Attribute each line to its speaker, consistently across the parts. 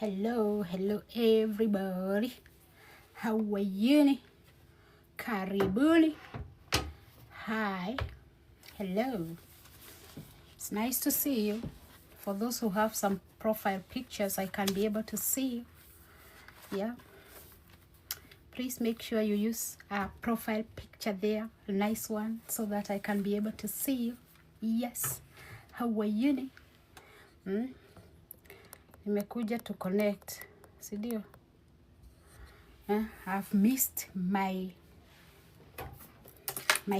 Speaker 1: Hello, hello everybody. How are you? Karibuni. Hi. Hello. It's nice to see you. For those who have some profile pictures, I can be able to see you. Yeah. Please make sure you use a profile picture there, a nice one, so that I can be able to see you. Yes. How are you? Mm? Nimekuja to connect, si ndio? Eh, I've missed my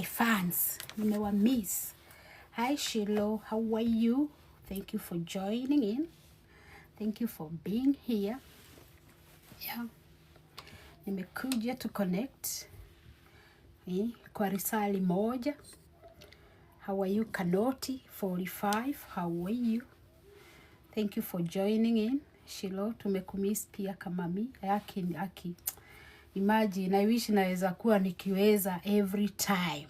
Speaker 1: fans. Nimewa miss. Hi Shilo, how are you? Thank you for joining in. Thank you for being here. Yeah. Nimekuja to connect kwa lisaa moja. How are you Kanoti 45? How are you? Thank you for joining in. Shilo, tumekumiss pia kama mi. Aki, aki. Imagine, I wish naweza kuwa nikiweza every time.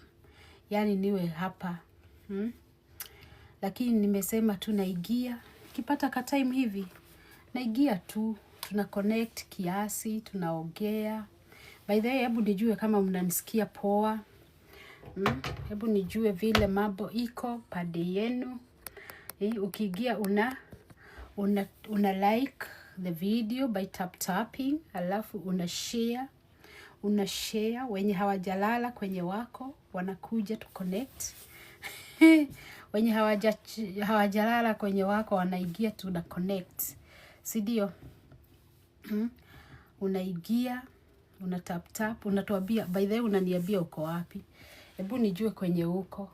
Speaker 1: Yaani niwe hapa. Lakini nimesema tu naingia. Kipata ka time hivi. Naingia tu. Tuna connect kiasi, tunaongea. By the way, hebu nijue kama mnanisikia poa. Hebu nijue vile mambo iko pande yenu. Ukiingia una like the video by tap tapping, alafu una share wenye hawajalala kwenye wako wanakuja to connect. Wenye hawajalala kwenye wako wanaingia, tuna connect, si ndio? Unaingia, una tap tap, unatuambia. By the way, unaniambia uko wapi. Hebu nijue kwenye uko.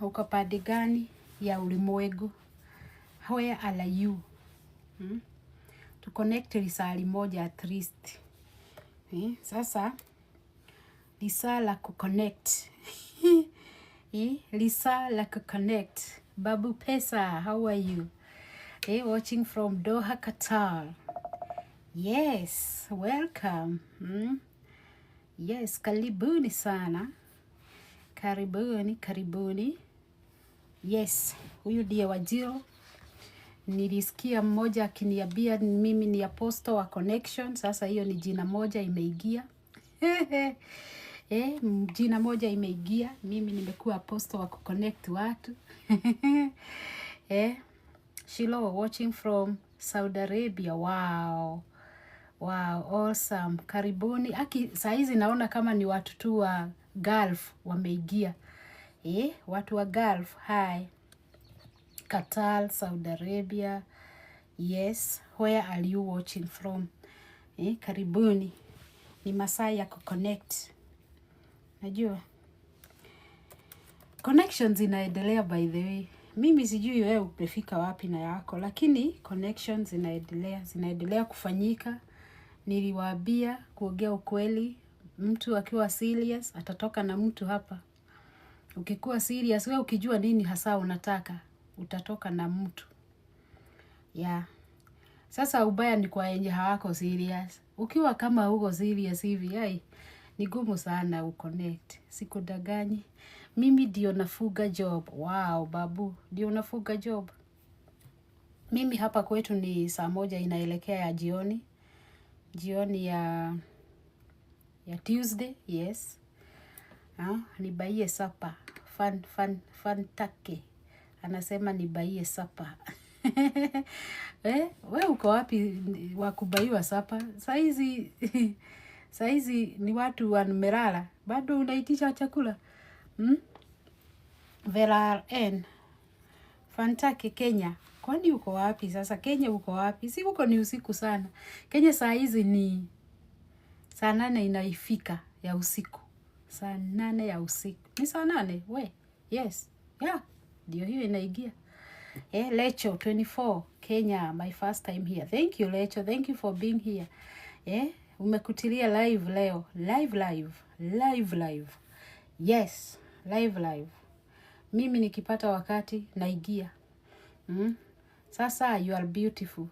Speaker 1: Uko pande gani ya ulimwengu? Where are you? To connect lisaa moja at least. Sasa lisaa la kuconnect. Lisaa la kuconnect. Babu Pesa, how are you? Watching from Doha, Qatar. Yes, welcome. Yes, karibuni sana. Karibuni, karibuni. Yes, huyu ndiye Wajiro. Nilisikia mmoja akiniambia mimi ni apostle wa connection. Sasa hiyo ni jina moja imeingia. Jina moja imeingia. Mimi nimekuwa apostle wa kuconnect watu. Shilo watching from Saudi Arabia. Wow. Wow, awesome. Karibuni. Aki, saa hizi naona kama ni watu tu wa Gulf wameingia. Watu wa Gulf. Hi. Qatar, Saudi Arabia. Yes, where are you watching from? Karibuni. Ni masaa ya kuconnect. Najua connections inaendelea, by the way. Mimi sijui wewe umefika wapi na yako, lakini connections zinaendelea, zinaendelea kufanyika. Niliwaambia, kuongea ukweli, mtu akiwa serious atatoka na mtu hapa. Ukikuwa serious, wewe ukijua nini hasa unataka, utatoka na mtu. Yeah. Sasa ubaya ni kwa wenye hawako serious. Ukiwa kama uko serious hivi, ai, ni gumu sana uconnect. Sikudaganyi. Mimi ndio nafuga job. Wow, babu, ndio nafuga job. Mimi hapa kwetu ni saa 1 inaelekea ya jioni. Jioni ya Tuesday, yes. Ah, nibaie supper. Fun, fun, fun take. Anasema nibaie supper. We uko wapi wa kubaiwa supper? Saizi ni watu wamelala. Bado unaitisha chakula? Vera N. Fantake Kenya. Kwani uko wapi sasa? Kenya uko wapi? Si huko ni usiku sana. Kenya saa hizi ni saa 8 inaifika ya usiku. Saa 8 ya usiku. Ni saa 8? We. Yes. Yeah. Ndio hiyo inaingia. Lecho 24 Kenya, my first time here. Thank you, Lecho. Thank you for being here. Umekutilia live leo. Live live. Live live. Yes, live live. Mimi nikipata wakati naingia. Sasa you are beautiful.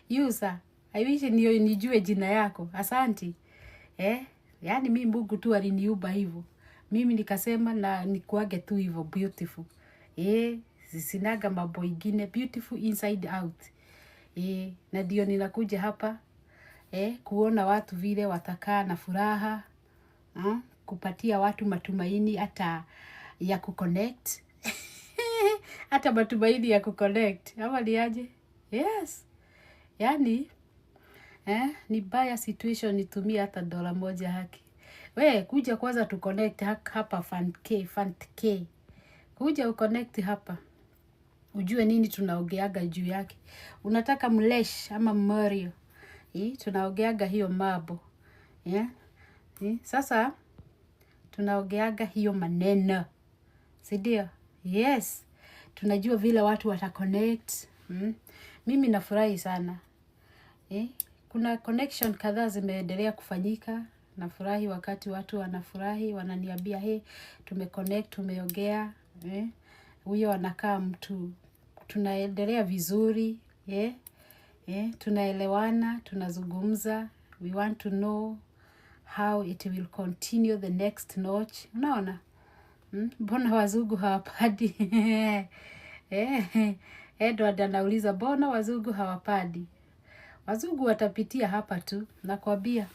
Speaker 1: You sir. I wish niyo nijue jina yako. Asanti. Yaani mi Mungu tu aliniumba hivyo. Mimi nikasema na nikuage tu hivyo beautiful. Sinaga mambo ingine, beautiful inside out. Na ndio ninakuja hapa kuona watu vile watakaa na furaha, kupatia watu matumaini hata ya kuconnect, hata matumaini ya kuconnect, ama ni aje? Yes, yani ni baya situation nitumie hata $1 haki. We kuja kwanza tu connect hapa Fant K, Fant K. Kuja uconnect hapa. Ujue nini tunaongeaga juu yake. Unataka mlesh ama mmorio. Tunaongeaga hiyo mambo. Yeah? Sasa tunaongeaga hiyo maneno. Si ndio? Yes. Tunajua vile watu wataconnect. Mimi nafurahi sana. Kuna connection kadhaa zimeendelea kufanyika. Nafurahi wakati watu wanafurahi, wananiambia hey, tumeconnect, tumeongea. Huyo anakaa mtu, tunaendelea vizuri. Tunaelewana, tunazungumza. We want to know how it will continue the next notch. Unaona? Mbona wazungu hawapandi? Edward anauliza mbona wazungu hawapandi? Wazungu watapitia hapa tu, nakwambia.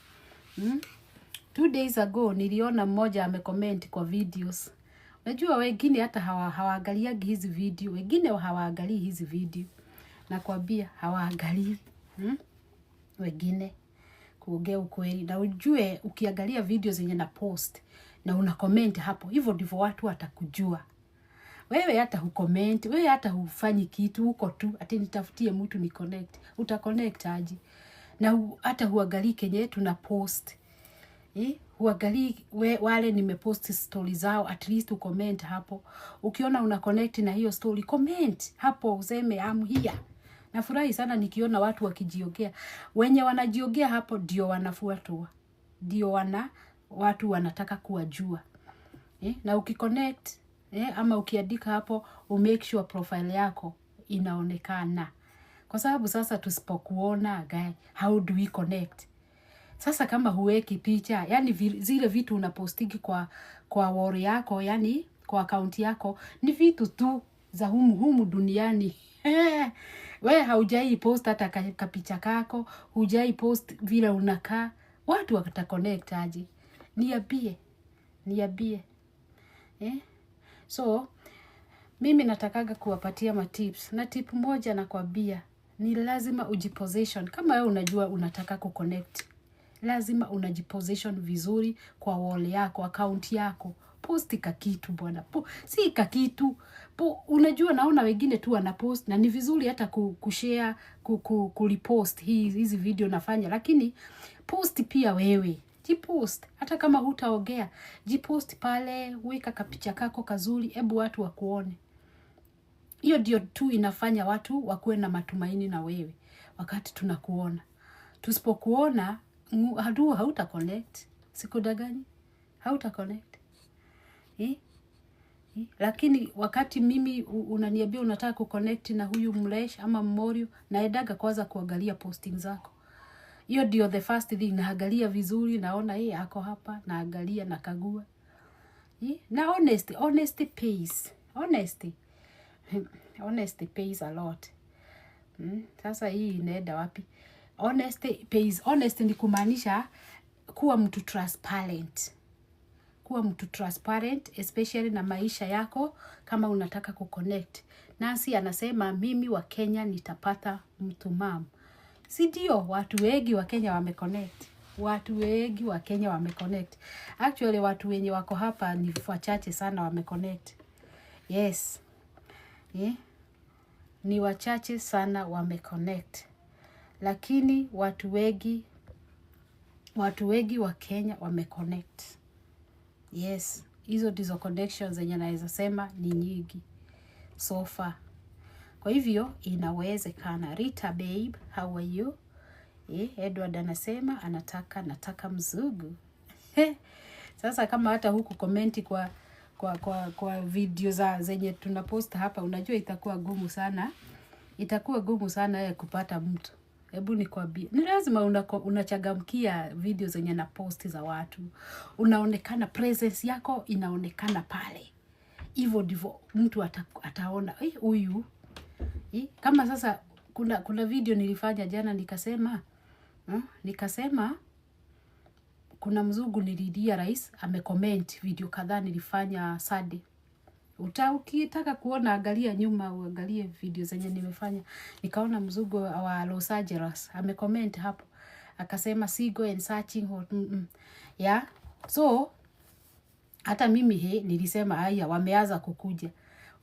Speaker 1: 2 days ago niliona mmoja amecomment kwa videos. Unajua wengine hata hawaangaliagi hizi video, wengine hawaangalii hizi video. Nakwambia hawaangalii. Wengine kuongea ukweli, na ujue ukiangalia video zenye na post na una comment hapo, hivyo ndivyo watu watakujua. Wewe hata hucomment, wewe hata hufanyi kitu huko tu, ati nitafutie mtu ni connect. Uta connect aje? Na hata huangalii kenye tuna post. Huangalii wale nimepost story zao, at least ucomment hapo. Ukiona una connect na hiyo story, comment hapo useme I'm here. Nafurahi sana nikiona watu wakijiongea. Wenye wanajiongea hapo ndio wanafuatwa. Ndio watu wanataka kuwajua. Na ukiconnect ama ukiandika hapo, umake sure profile yako inaonekana. Kwa sababu sasa tusipokuona, guy, how do we connect? Sasa kama huweki picha, yani zile vitu unapostigi kwa wall yako, yani kwa akaunti yako, ni vitu tu za humu humu duniani. We haujai post hata kapicha kako, hujai post vile unakaa, watu wataconnect aje? Niambie, niambie. So, mimi natakaga kuwapatia matips, na tip moja nakwambia, ni lazima ujiposition. Kama wewe unajua unataka kuconnect, lazima unajiposition vizuri kwa wall yako, account yako. Post kakitu bwana. Si kakitu. Unajua naona wengine tu wanapost na ni vizuri hata kushare, kurepost hizi video nafanya, lakini post pia wewe. Jipost hata kama hutaongea, jipost pale, weka kapicha kako kazuri, ebu watu wakuone. Hiyo ndio tu inafanya watu wakuwe na matumaini na wewe wakati tunakuona. Tusipokuona, hauta connect. Sikudaganyi, hauta connect. Eh? Eh? Lakini wakati mimi unaniambia unataka kuconnect na huyu Mlesh ama Mmorio, naendaga kwanza kuangalia posting zako. Hiyo ndio the first thing, naangalia vizuri, naona yeye ako hapa, naangalia, nakagua. Eh? Na honesty, honesty pays. Honesty. Honesty pays a lot. Sasa hii inaenda wapi? Honesty pays. Honesty ni kumaanisha kuwa mtu transparent. Kuwa mtu transparent especially na maisha yako kama unataka kuconnect. Nancy anasema mimi wa Kenya nitapata mtu mam. Si ndio watu wengi wa Kenya wameconnect. Watu wengi wa Kenya wameconnect. Actually watu wenye wako hapa ni wachache sana wameconnect. Yes. Yeah. Ni wachache sana wameconnect. Lakini watu wengi wa Kenya wameconnect. Yes, hizo ndizo connections zenye naweza sema ni nyingi so far. Kwa hivyo inawezekana. Rita babe, how are you? Edward anasema anataka nataka mzungu. Sasa kama hata huku comment kwa video za zenye tunapost hapa, unajua itakuwa gumu sana. Itakuwa gumu sana ya kupata mtu. Hebu nikwambie, ni lazima unachangamkia video zenye na post za watu. Unaonekana, presence yako inaonekana pale. Hivyo ndivyo mtu ataona, huyu. Kama sasa Kuna video nilifanya jana nikasema, Nikasema kuna mzungu nililia rais amecomment video kadhaa nilifanya Sunday. Ukitaka kuona angalia nyuma uangalie video zenye nimefanya. Nikaona mzungu wa Los Angeles amecomment hapo. Akasema single and searching. Yeah. So hata mimi nilisema haya wameanza kukuja.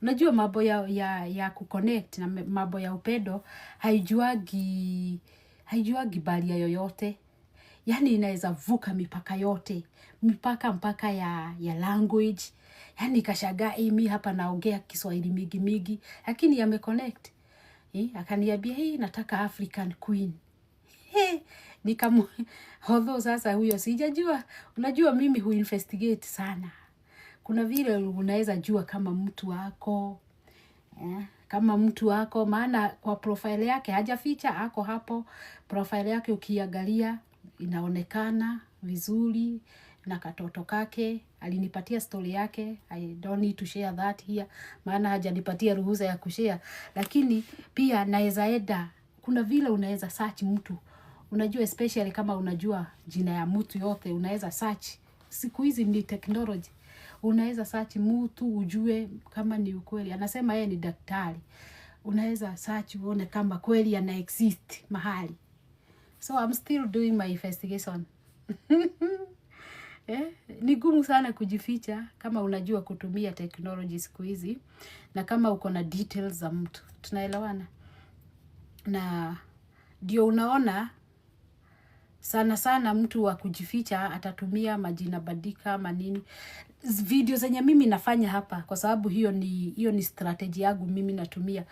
Speaker 1: Unajua mambo ya kuconnect na mambo ya upendo haijuagi barrier yoyote. Yaani inaweza vuka mipaka yote. Mipaka mpaka ya language. Yaani kashangaa mi hapa naongea Kiswahili mingi mingi. Lakini yameconnect. Akaniambia hii nataka African Queen. He, although sasa huyo sijajua. Unajua mimi huinvestigate sana. Kuna vile unaweza jua kama mtu wako, kama mtu wako, maana kwa profile yake hajaficha, ako hapo. Profile yake ukiangalia inaonekana vizuri na katoto kake. Alinipatia story yake. I don't need to share that here, maana hajanipatia ruhusa ya kushare. Lakini pia naweza enda, kuna vile unaweza search mtu. Unajua especially kama unajua jina ya mtu yote, unaweza search. Siku hizi ni technology. Unaweza search mtu ujue kama ni ukweli. Anasema yeye ni daktari. Unaweza search uone kama kweli ana exist mahali. So I'm still doing my investigation. Ni gumu sana kujificha kama unajua kutumia technology siku hizi na kama uko na details za mtu. Tunaelewana? Na ndio unaona sana sana mtu wa kujificha atatumia majina bandika ama nini. Video zenye mimi nafanya hapa kwa sababu hiyo ni strategy yangu mimi natumia.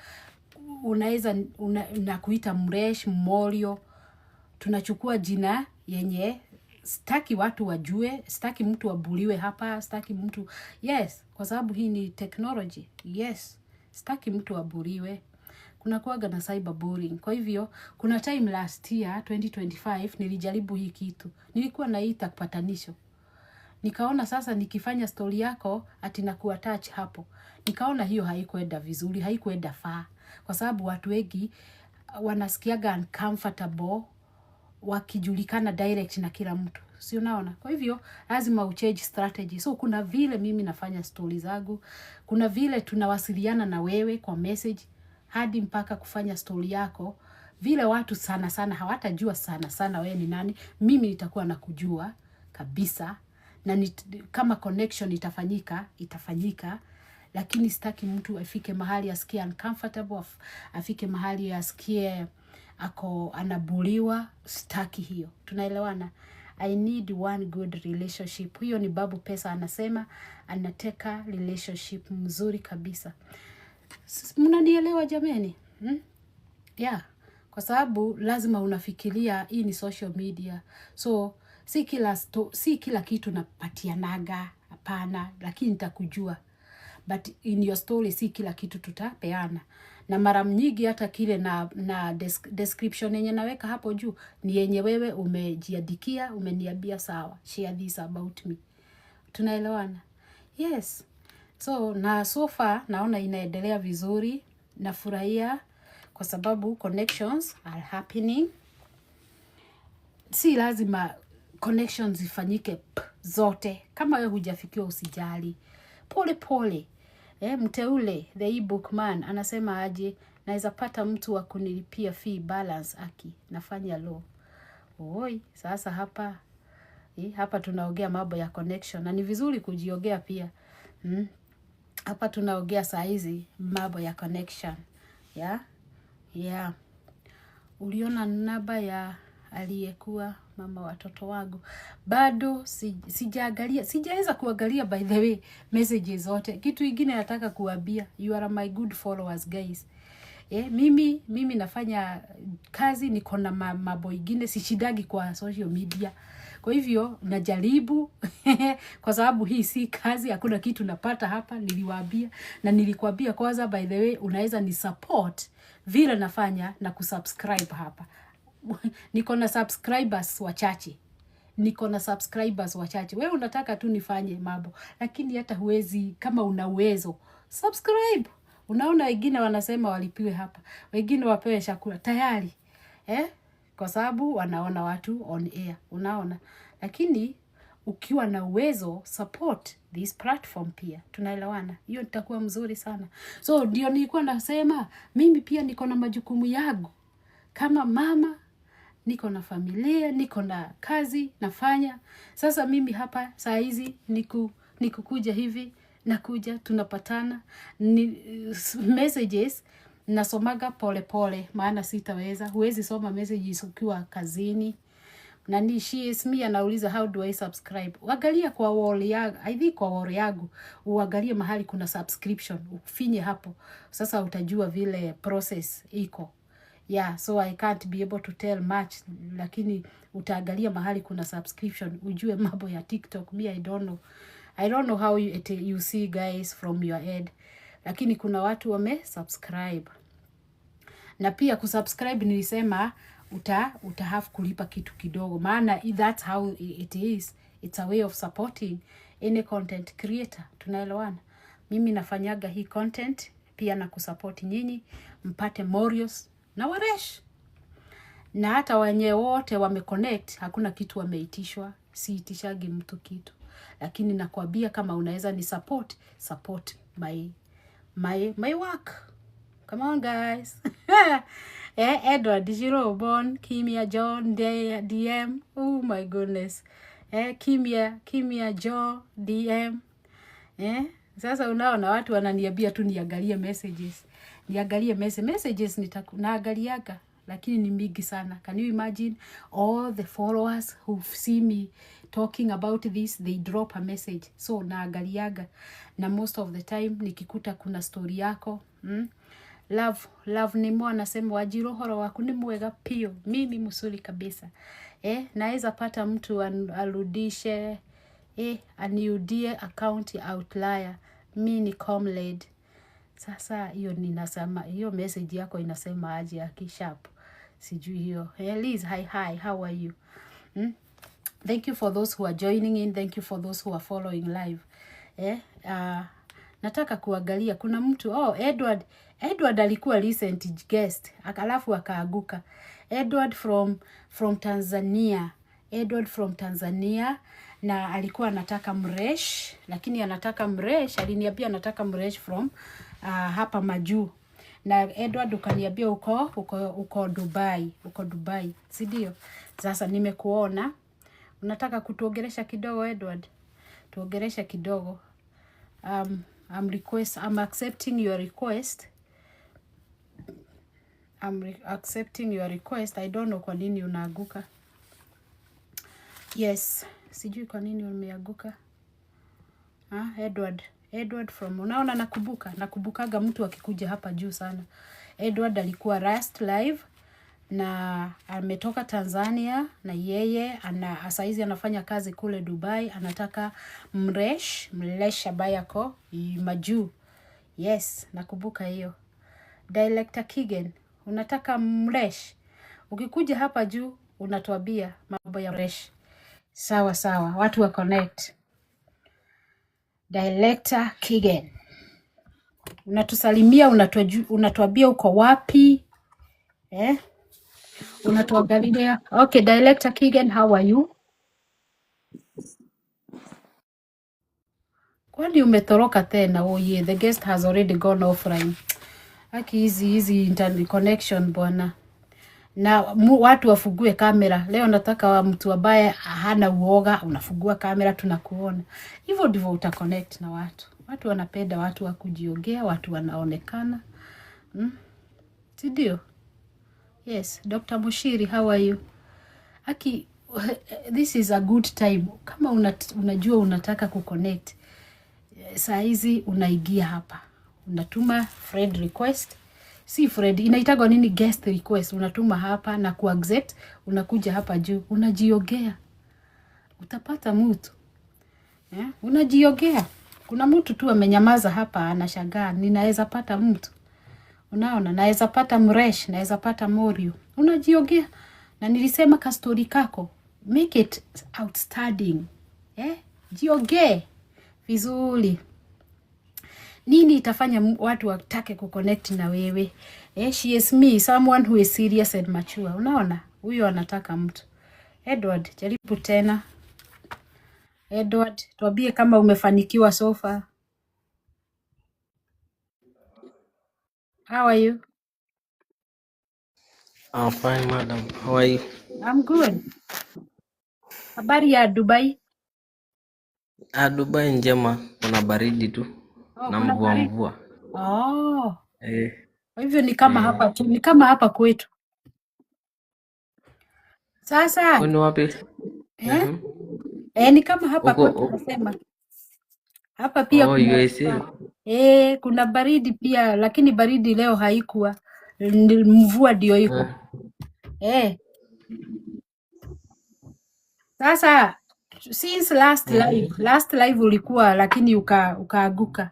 Speaker 1: Unaweza nakuita Mresh, Morio. Tunachukua jina yenye sitaki watu wajue, sitaki mtu abulliwe hapa, sitaki mtu, yes, kwa sababu hii ni technology. Yes, sitaki mtu abulliwe. Kuna kuwaga na cyberbullying. Kwa hivyo, kuna time last year, 2025, nilijaribu hii kitu. Nilikuwa naita patanisho. Nikaona sasa nikifanya story yako, ati nakuattach hapo. Nikaona hiyo haikuenda vizuri, haikuenda faa. Kwa sababu watu wengi wanasikiaga uncomfortable wakijulikana direct na kila mtu. Si unaona? Kwa hivyo, lazima uchange strategy. So, kuna vile mimi nafanya story zangu. Kuna vile tunawasiliana na wewe kwa message. Hadi mpaka kufanya story yako. Vile watu sana sana, hawatajua sana sana wewe ni nani. Mimi nitakuwa nakujua kabisa. Na kama connection itafanyika, itafanyika. Lakini sitaki mtu afike mahali asikie uncomfortable, afike mahali asikie ako anabulliwa. Sitaki hiyo. Tunaelewana? I need one good relationship. Huyo ni Babu Pesa anasema, anataka relationship mzuri kabisa. Mnanielewa jameni? Hmm? Yeah. Kwa sababu lazima unafikiria hii ni social media. So, si kila kitu napatianaga, hapana, lakini nitakujua. But in your story si kila kitu tutapeana. Na mara nyingi hata kile na description yenye naweka hapo juu ni yenye wewe umejiandikia, umeniambia sawa, share this about me. Tunaelewana? Yes. So, na so far naona inaendelea vizuri, nafurahia kwa sababu connections are happening. Si lazima connections zifanyike zote. Kama wewe hujafikiwa usijali. Pole pole. Mteule, the ebook man, anasema aje, naweza pata mtu wa kunilipia fee balance aki, nafanya law. Oi, sasa hapa, hapa tunaongea mambo ya connection, na ni vizuri kujiongea pia. Hapa tunaongea saa hizi mambo ya connection. Yeah? Yeah. Uliona namba ya aliyekuwa mama watoto wangu. Bado sijaangalia, sijaweza kuangalia by the way messages zote. Kitu ingine nataka kuambia, you are my good followers guys. Mimi nafanya kazi, niko na mambo ingine, sishidagi kwa social media. Kwa hivyo najaribu kwa sababu hii si kazi, hakuna kitu napata hapa, niliwaambia na nilikuambia kwanza, by the way, unaweza ni support vile nafanya na kusubscribe hapa. Niko na subscribers wachache. Niko na subscribers wachache. Wewe unataka tu nifanye mambo, lakini hata huwezi, kama una uwezo, subscribe. Unaona wengine wanasema walipiwe hapa, wengine wapewe chakula tayari, eh? Kwa sababu wanaona watu on air, unaona. Lakini ukiwa na uwezo, support this platform pia, tunaelewana? Hiyo itakuwa mzuri sana. So ndio nilikuwa nasema mimi pia niko na majukumu yangu kama mama, niko na familia, niko na kazi nafanya. Sasa mimi hapa saa hizi nikukuja hivi, nakuja tunapatana ni messages nasomaga pole pole, maana sitaweza. Huwezi soma messages ukiwa kazini. Nani she is me anauliza, "How do I subscribe?" Angalia kwa wall ya, I think kwa wall yangu, uangalie mahali kuna subscription, ufinye hapo. Sasa utajua vile process iko. Yeah, so I can't be able to tell much, lakini utaangalia mahali kuna subscription ujue mambo ya TikTok. Me, I don't know. I don't know how you see guys from your head, lakini kuna watu wame subscribe. Na pia kusubscribe nilisema uta have kulipa kitu kidogo, maana that's how it is. It's a way of supporting any content creator. Tunaelewana? Mimi nafanyaga hii content pia na kusupport nyinyi mpate morios na waresh, na hata wenye wote wameconnect, hakuna kitu wameitishwa. Siitishagi mtu kitu, lakini nakwambia kama unaweza ni support, support my work. Come on, guys. Edward Jirobon, Kimia John DM. Oh my goodness. Kimia, Kimia John DM. Sasa unaona watu wananiambia tu niangalie messages. Niangalie messages naangaliaga, lakini ni mingi sana. Can you imagine all the followers who see me talking about this, they drop a message. So naangaliaga, na most of the time nikikuta kuna story yako, Love, Love ni mwa anasema, "Wanjiru, uhoro waku?" Ni mwega pio, mimi msuri kabisa. Naweza pata mtu arudishe, aniudie account ya Outlier? Mi ni comrade. Sasa hiyo ninasema, hiyo message yako inasema aje ya kisharp? Sijui hiyo. Hey, Liz, hi hi, how are you? Thank you for those who are joining in. Thank you for those who are following live. Nataka kuangalia kuna mtu, oh, Edward. Edward alikuwa recent guest, alafu akaaguka. Edward from Tanzania. Edward from Tanzania, na alikuwa anataka mresh, lakini anataka mresh, aliniambia anataka mresh from hapa majuu. Na Edward ukaniambia uko Dubai, uko Dubai, si ndio? Sasa nimekuona. Unataka kutuongelesha kidogo, Edward? Tuongelesha kidogo. I'm accepting your request. I'm accepting your request. I don't know kwa nini unaaguka. Yes, sijui kwa nini umeaguka. Ah, Edward, Edward from, unaona nakumbuka, nakumbukaga mtu akikuja hapa juu sana. Edward alikuwa last live na ametoka Tanzania, na yeye ana saizi anafanya kazi kule Dubai, anataka mresh ambaye ako majuu. Yes, nakumbuka hiyo. Director Kigen, unataka mresh. Ukikuja hapa juu unatuambia mambo ya mresh. Sawa sawa, watu wa connect. Director Kigen, unatusalimia, unatuambia uko wapi, eh? Unatuangalia. Okay, Director Kigen, how are you? Kwani umetoroka tena? Oh yeah, the guest has already gone offline. Aki hizi internet connection, bwana. Na watu wafungue kamera leo. Nataka wa mtu ambaye hana uoga, unafungua kamera tunakuona. Hivyo ndivyo utaconnect na watu. Watu wanapenda watu wa kujiongea, watu wanaonekana, si ndio? Yes, Dr. Mushiri, how are you? Aki, this is a good time. Kama unajua unataka kuconnect, saa hizi unaingia hapa, unatuma friend request, si friend, inaitagwa nini, guest request, unatuma hapa na kuaccept, unakuja hapa juu, unajiogea, utapata mtu, yeah? Unajiogea. Kuna mtu tu amenyamaza hapa anashangaa, ninaweza pata mtu. Unaona, naweza pata mresh, naweza pata morio. Unajiogea. Na nilisema kastori kako, make it outstanding. Eh? Jiogee vizuri. Nini itafanya watu watake kuconnect na wewe? She is me, someone who is serious and mature. Unaona, huyo anataka mtu. Edward, jaribu tena. Edward, tuambie kama umefanikiwa so far. How are you?
Speaker 2: I'm fine, madam. How are you?
Speaker 1: I'm good. Habari ya Dubai?
Speaker 2: Ah, Dubai njema, kuna baridi tu
Speaker 1: Oh,
Speaker 2: na
Speaker 1: kuna
Speaker 2: mvua
Speaker 1: baridi.
Speaker 2: mvua.
Speaker 1: Oh,
Speaker 2: Eh,
Speaker 1: kwa hivyo ni kama
Speaker 2: eh.
Speaker 1: hapa tu, ni kama hapa kwetu. Sasa
Speaker 2: Kwani wapi?
Speaker 1: eh?
Speaker 2: Mhm.
Speaker 1: Eh, ni kama hapa
Speaker 2: Uko
Speaker 1: kwetu
Speaker 2: uko
Speaker 1: nasema. Hapa pia
Speaker 2: oh,
Speaker 1: kuna
Speaker 2: USA.
Speaker 1: kuna baridi pia, lakini baridi leo haikuwa. Ni mvua ndio iko.
Speaker 2: Eh.
Speaker 1: Eh, sasa since last live, last live ulikuwa lakini ukaaguka.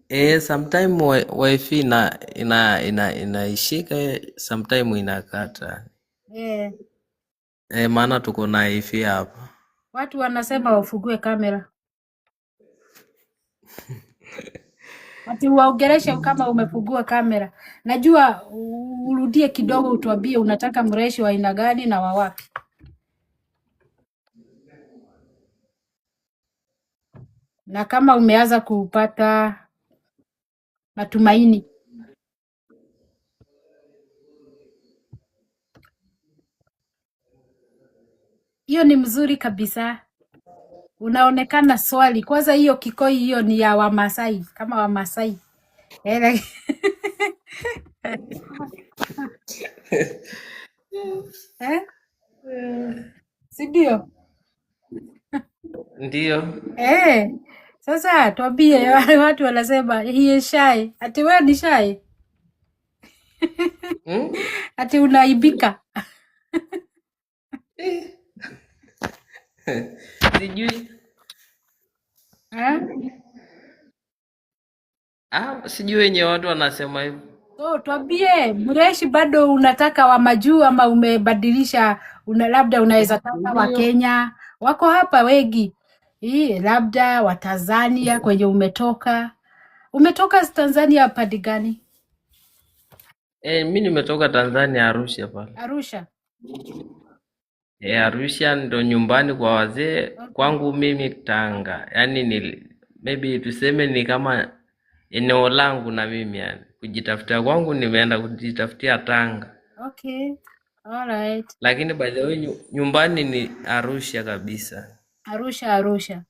Speaker 2: Eh, sometime wifi ina inaishika, sometime inakata.
Speaker 1: Eh,
Speaker 2: Eh, maana tuko na wifi hapa.
Speaker 1: watu wanasema wafugue kamera. Ati uwaongeleshe kama umefungua kamera. Najua urudie kidogo utuambie unataka mreshi wa aina gani na wa wapi. Na kama umeanza kupata matumaini. Hiyo ni mzuri kabisa. Unaonekana swali. Kwanza hiyo kikoi hiyo ni ya Wamasai, kama Wamasai. Eh, eh? Si ndio?
Speaker 2: Ndio.
Speaker 1: Eh, sasa tuambie watu wanasema he is shy. Ati wewe ni shy?
Speaker 2: Mm?
Speaker 1: Ati unaibika?
Speaker 2: Eh. Sijui.
Speaker 1: Eh?
Speaker 2: Ah, sijui wenye watu wanasema hivyo.
Speaker 1: So tuambie, Mreshi bado unataka wa majuu ama umebadilisha? Una labda unaweza taka wa
Speaker 2: Ndio.
Speaker 1: Kenya wako hapa wengi, hii labda wa Tanzania kwenye umetoka. Umetoka Tanzania padi gani?
Speaker 2: Eh, mi nimetoka Tanzania, Arusha pale.
Speaker 1: Arusha.
Speaker 2: Eh, Arusha ndo nyumbani kwa wazee
Speaker 1: Okay.
Speaker 2: kwangu mimi Tanga. Yaani ni maybe tuseme ni kama eneo langu na mimi yani. Kujitafutia kwangu nimeenda kujitafutia Tanga.
Speaker 1: Okay. All right.
Speaker 2: Lakini by the way nyumbani ni Arusha kabisa.
Speaker 1: Arusha, Arusha.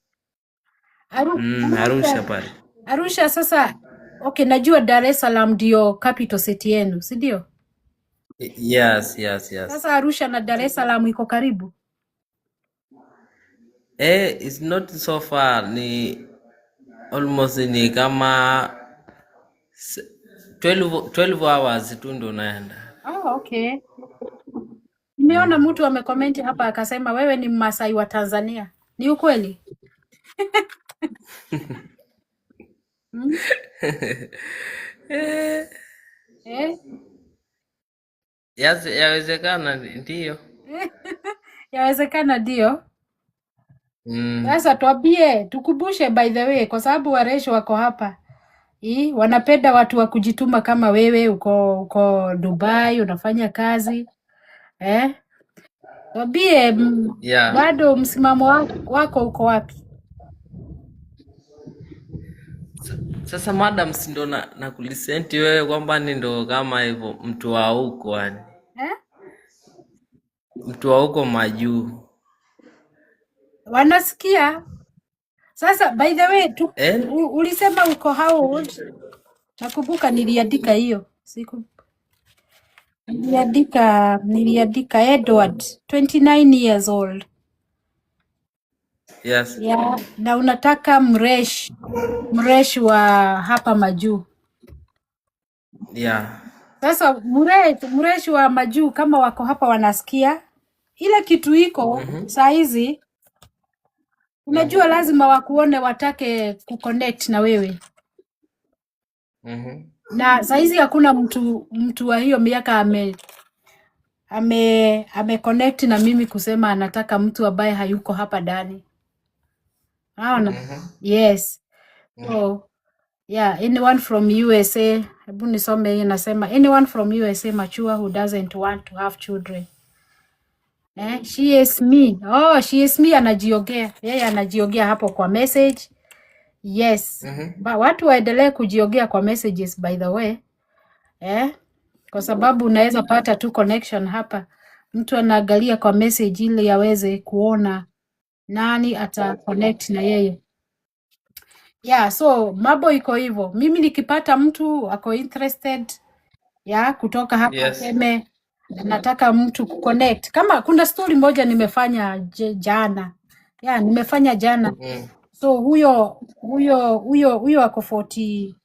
Speaker 2: Arusha
Speaker 1: Arusha.
Speaker 2: pale.
Speaker 1: Arusha sasa. Okay, najua Dar es Salaam ndio capital city yenu, si ndio?
Speaker 2: Yes, yes, yes.
Speaker 1: Sasa Arusha na Dar es Salaam iko karibu.
Speaker 2: Eh, it's not so far, ni almost ni kama 12 hours tu ndo unaenda.
Speaker 1: Oh, okay. Nimeona mtu amekomenti hapa akasema wewe ni Mmasai wa Tanzania. Ni ukweli? Mm?
Speaker 2: Eh,
Speaker 1: Eh?
Speaker 2: yawezekana ndiyo.
Speaker 1: Yawezekana ndio. Sasa tuambie, tukubushe by the way, kwa sababu waresho wako hapa. Wanapenda watu wa kujituma kama wewe, uko Dubai unafanya kazi. Eh? Tuambie
Speaker 2: Yeah.
Speaker 1: bado msimamo wako uko wapi?
Speaker 2: Sasa madam, si ndo na kulisenti wewe kwamba ni ndo kama hivyo mtu wa huko yani.
Speaker 1: Eh?
Speaker 2: Mtu wa huko majuu.
Speaker 1: Wanasikia. Sasa by the way tu,
Speaker 2: Eh?
Speaker 1: ulisema uko how old? Nakumbuka niliandika hiyo siku. Niliandika Edward 29 years old.
Speaker 2: Yes.
Speaker 1: Yeah, na unataka mresh wa hapa majuu.
Speaker 2: Yeah.
Speaker 1: Sasa mresh wa majuu kama wako hapa wanasikia ile kitu iko saa hizi, unajua lazima wakuone watake kuconnect na wewe. Na saa hizi hakuna mtu wa hiyo miaka ame connect na mimi kusema anataka mtu ambaye hayuko hapa ndani. Unaona? Yes. So yeah, anyone from USA, hebu nisome hii nasema anyone from USA mature who doesn't want to have children. Eh, she is me. Oh, she is me anajiongea. Yeye anajiongea hapo kwa message. Yes. Ba, watu waendelee kujiongea kwa messages by the way. Eh, kwa sababu unaweza pata tu connection hapa. Mtu anaangalia kwa message ili aweze kuona nani ata connect na yeye. Yeah, so mambo iko hivyo. Mimi nikipata mtu ako interested ya kutoka hapa aseme nataka mtu kuconnect. Kama kuna story moja nimefanya jana. Yeah, nimefanya jana. So huyo ako 40,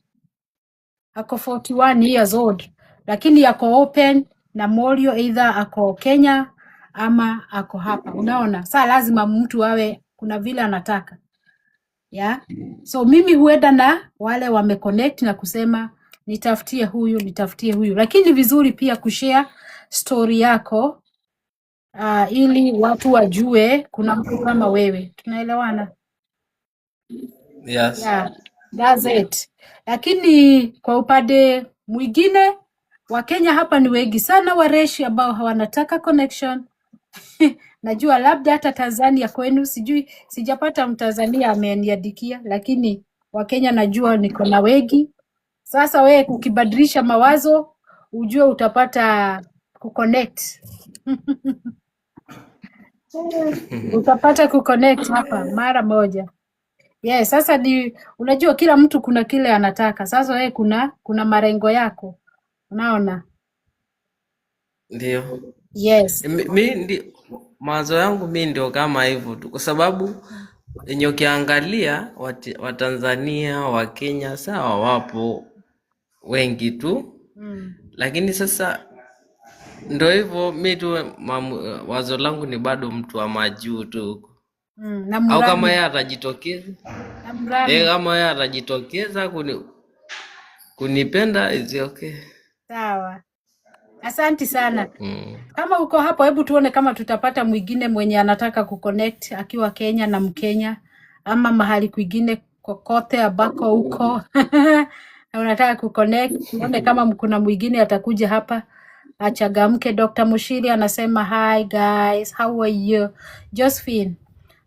Speaker 1: ako 41 years old, lakini ako open na Morio, either ako Kenya ama ako hapa. Unaona, saa lazima mtu awe kuna vile anataka, yeah? So mimi huenda na wale wameconnect na kusema nitafutie huyu, nitafutie huyu, lakini vizuri pia kushare story yako ili watu wajue kuna mtu kama wewe. Tunaelewana?
Speaker 2: Yes.
Speaker 1: Yeah, that's it. Lakini kwa upande mwingine Wakenya hapa ni wengi sana wareshi ambao hawanataka connection. Najua labda hata Tanzania kwenu, sijui, sijapata Mtanzania ameniandikia, lakini Wakenya najua niko na wengi. Sasa we ukibadilisha mawazo, ujue utapata kuconnect utapata kuconnect hapa mara moja. Yes, sasa ni unajua kila mtu kuna kile anataka. Sasa we kuna malengo yako, unaona?
Speaker 2: Ndio.
Speaker 1: Yes.
Speaker 2: Mi ndi mawazo yangu mi ndio kama hivyo tu, kwa sababu yenye ukiangalia Watanzania wa Kenya sawa, wapo wengi tu, lakini sasa ndo hivyo, mi tu wazo langu ni bado mtu wa majuu tu huko,
Speaker 1: Na
Speaker 2: au kama
Speaker 1: Murami
Speaker 2: yeye atajitokeza
Speaker 1: na Murami.
Speaker 2: kama yeye atajitokeza kunipenda is okay.
Speaker 1: Sawa, asanti sana. Kama uko hapo, hebu tuone kama tutapata mwingine mwenye anataka kuconnect akiwa Kenya na Mkenya ama mahali kwingine kokote ambako uko na unataka kuconnect, tuone kama kuna mwingine atakuja hapa achangamke. Dr. Mushiri anasema hi guys, how are you? Josephine,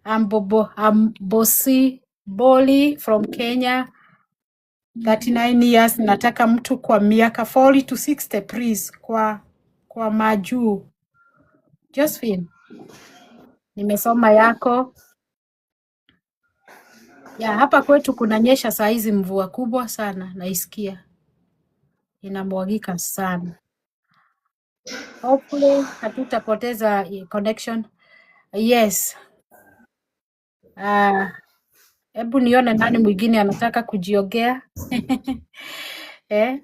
Speaker 1: I'm Bobo, I'm Bosi Boli from Kenya, 39 years. Nataka mtu kwa miaka 40 to 60 please, kwa majuu. Josephine, nimesoma yako. Ya hapa kwetu kunanyesha saa hizi mvua kubwa sana, naisikia inamwagika sana. Hopefully hatutapoteza connection. Yes. Hebu nione nani mwingine anataka kujiongea. Eh,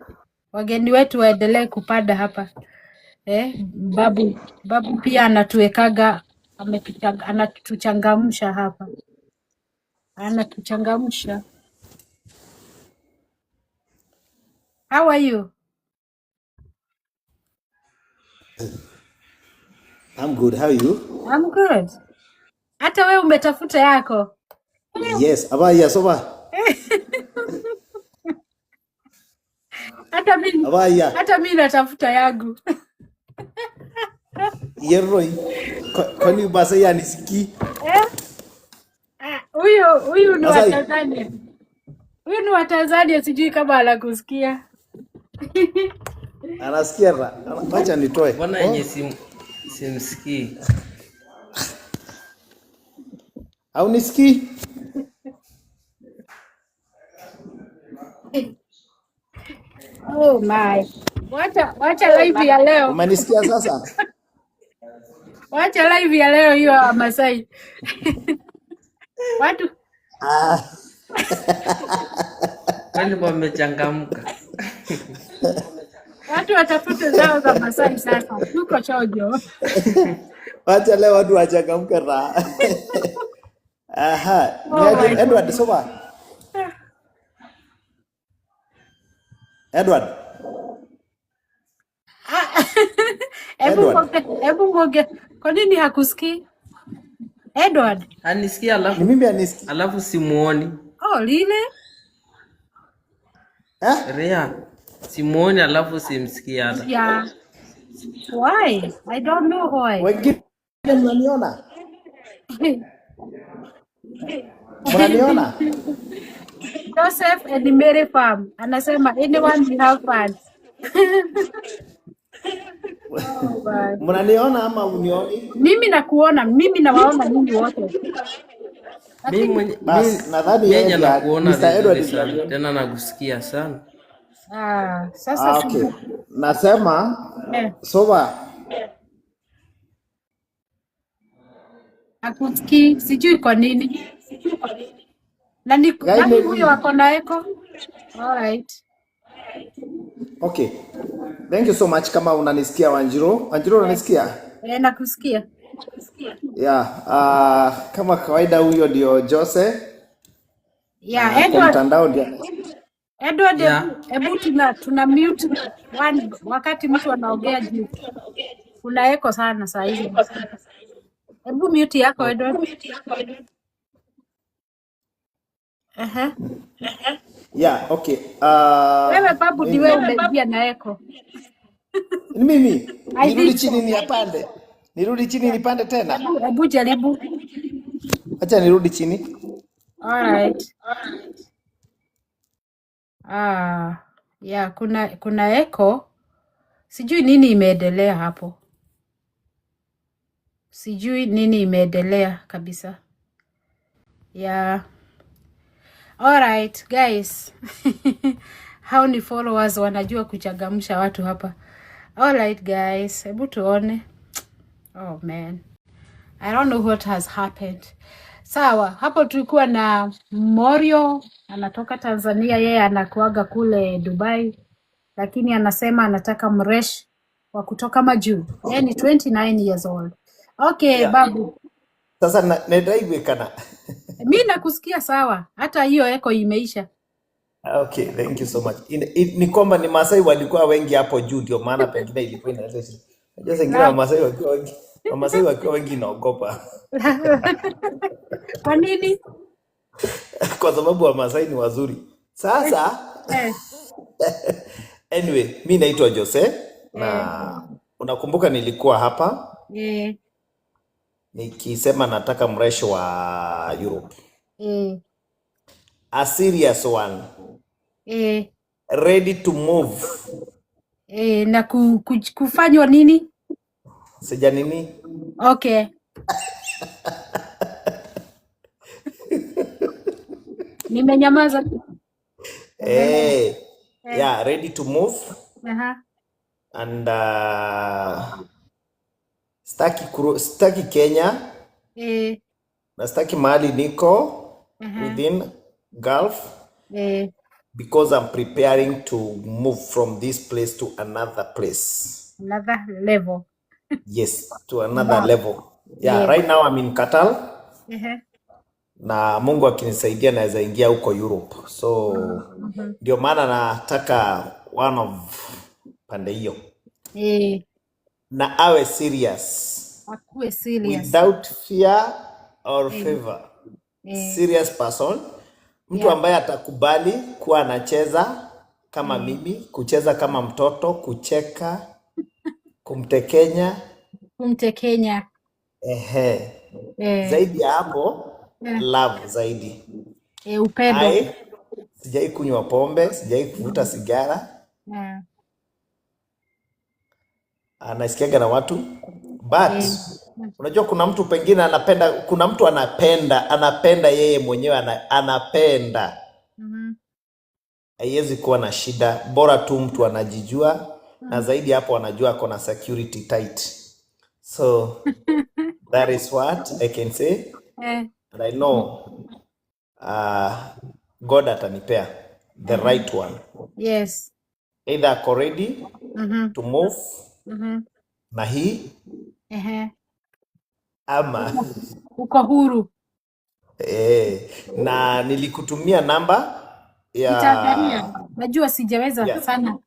Speaker 1: wageni wetu waendelee kupanda hapa. Eh, babu pia anatuwekaga anatuchangamsha hapa, anatuchangamsha. How are you?
Speaker 3: I'm good. How are you?
Speaker 1: I'm good. Hata we umetafuta yako.
Speaker 3: Yes. Abaya soba.
Speaker 1: Hata mimi
Speaker 3: Abaya.
Speaker 1: hata mimi natafuta yangu.
Speaker 3: Yeroi. Kwani Masai anisikii?
Speaker 1: Eh? Ah, huyu ni wa
Speaker 3: Masai.
Speaker 1: Tanzania. Huyu ni wa Tanzania, sijui kama anakusikia.
Speaker 3: Anasikia ra. Wacha nitoe.
Speaker 2: Mbona
Speaker 3: Oh.
Speaker 2: yenye simsikii?
Speaker 3: Au nisikii?
Speaker 1: Oh my. Wacha live ya leo.
Speaker 3: Umenisikia sasa?
Speaker 1: Wacha live ya leo hiyo ya Masai. Watu
Speaker 3: Ah.
Speaker 2: Kwani wamechangamka?
Speaker 1: watu watafute zao za Masai sasa. Tuko chojo.
Speaker 3: Wacha leo watu wachangamke ra. Aha.
Speaker 1: Oh
Speaker 3: Niaje
Speaker 1: my
Speaker 3: Edward
Speaker 1: God.
Speaker 3: soba. Edward.
Speaker 1: Ah, Hebu
Speaker 3: Edward.
Speaker 1: ngoge, hebu ngoge. Kwa nini hakusikii? Edward.
Speaker 2: Anisikia
Speaker 3: Ni
Speaker 2: alafu
Speaker 3: mimi anisikii.
Speaker 2: alafu simuoni.
Speaker 1: Oh, lile?
Speaker 3: Eh?
Speaker 2: Ria, simuoni alafu simsikii hata.
Speaker 1: Yeah. Why? I don't know why.
Speaker 3: Wengine mnaniona? Mnaniona?
Speaker 1: Joseph and Mary Farm anasema anyone we have fun. Oh, my.
Speaker 3: Mnaniona ama unioni?
Speaker 1: Mimi nakuona, mimi nawaona nyinyi wote.
Speaker 2: Mi
Speaker 1: Lakini
Speaker 2: mwenye mi
Speaker 3: Bas, nadhani yeye
Speaker 2: mwenye
Speaker 3: ndiye
Speaker 2: nakuona
Speaker 3: Mr. Edward
Speaker 2: vizuri
Speaker 3: ndiye
Speaker 2: sana
Speaker 3: aliona.
Speaker 2: tena nakusikia sana.
Speaker 1: Sasa
Speaker 3: Ah, okay. Nasema soma.
Speaker 1: Hakusikii, sijui kwa nini. Na ni
Speaker 3: Guy
Speaker 1: nani huyo
Speaker 3: maybe.
Speaker 1: ako na echo? All right.
Speaker 3: Okay. Thank you so much kama unanisikia Wanjiru. Wanjiru unanisikia?
Speaker 1: Eh, nakusikia.
Speaker 3: Yeah, kama kawaida huyo ndio Jose
Speaker 1: Yeah,
Speaker 3: na kwa
Speaker 1: Edward,
Speaker 3: mtandao ndio.
Speaker 1: Edward,
Speaker 2: Yeah.
Speaker 1: hebu tuna mute one wakati mtu anaongea juu. Kuna echo sana saa hizi. Hebu mute yako Edward. Ehe.
Speaker 3: Yeah, okay.
Speaker 1: Wewe babu
Speaker 3: Mimi
Speaker 1: ndiwe umeingia na echo.
Speaker 3: ni mimi.
Speaker 1: I
Speaker 3: Nirudi
Speaker 1: think so.
Speaker 3: chini niyapande. Nirudi chini nipande tena.
Speaker 1: Hebu jaribu.
Speaker 3: Acha nirudi chini.
Speaker 1: All right. Yeah, kuna echo. Sijui nini imeendelea hapo. Sijui nini imeendelea kabisa. Yeah. All right, guys. Hao ni followers wanajua kuchangamsha watu hapa. All right, guys. Hebu tuone. Oh man. I don't know what has happened. Sawa, hapo tulikuwa na Morio anatoka Tanzania, yeye anakuaga kule Dubai, lakini anasema anataka mresh wa kutoka majuu. Yeye ni 29 years old. Okay,
Speaker 3: Yeah.
Speaker 1: babu.
Speaker 3: Sasa na kana.
Speaker 1: Mi nakusikia sawa, hata hiyo echo imeisha.
Speaker 3: Okay, thank you so much. Ni kwamba ni Masai walikuwa wengi hapo juu ndio maana pengine ilikuwa inaleta shida. Unajua saa ingine Wamasai wakiwa wengi inaogopa.
Speaker 1: Kwa nini?
Speaker 3: Kwa sababu Wamasai ni wazuri. Sasa anyway, mi naitwa Jose na unakumbuka nilikuwa hapa nikisema nataka mresho wa Europe. A serious one, ready to move.
Speaker 1: Na kufanywa nini?
Speaker 3: Sija nini?
Speaker 1: Okay, nimenyamaza. Endelea.
Speaker 3: Yeah, ready to move and sitaki Kenya na sitaki mahali niko within Gulf because I'm preparing to move from this place to another place.
Speaker 1: Another level.
Speaker 3: Yes, to another
Speaker 1: Wow.
Speaker 3: level. Yeah, right now I'm in Qatar na Mungu akinisaidia naweza ingia huko Europe. So ndio maana nataka one of pande hiyo na awe serious
Speaker 1: Akuwe serious.
Speaker 3: without fear or favor. Serious person, mtu ambaye atakubali kuwa anacheza kama mimi, kucheza kama mtoto, kucheka, kumtekenya.
Speaker 1: Kumtekenya.
Speaker 3: Ehe. Zaidi ya hapo, love zaidi.
Speaker 1: Upendo.
Speaker 3: I sijai kunywa pombe, sijai kuvuta sigara, anasikiaga na watu but unajua kuna mtu pengine anapenda, kuna mtu anapenda yeye mwenyewe anapenda haiwezi kuwa na shida, bora tu mtu anajijua na zaidi hapo anajua ako na security tight. So that is what I can say and I know God atanipea the right one, either ako ready to move na hii ama
Speaker 1: Uko huru.
Speaker 3: Na nilikutumia namba
Speaker 1: Nitaangalia.
Speaker 3: ya
Speaker 1: Najua sijaweza sana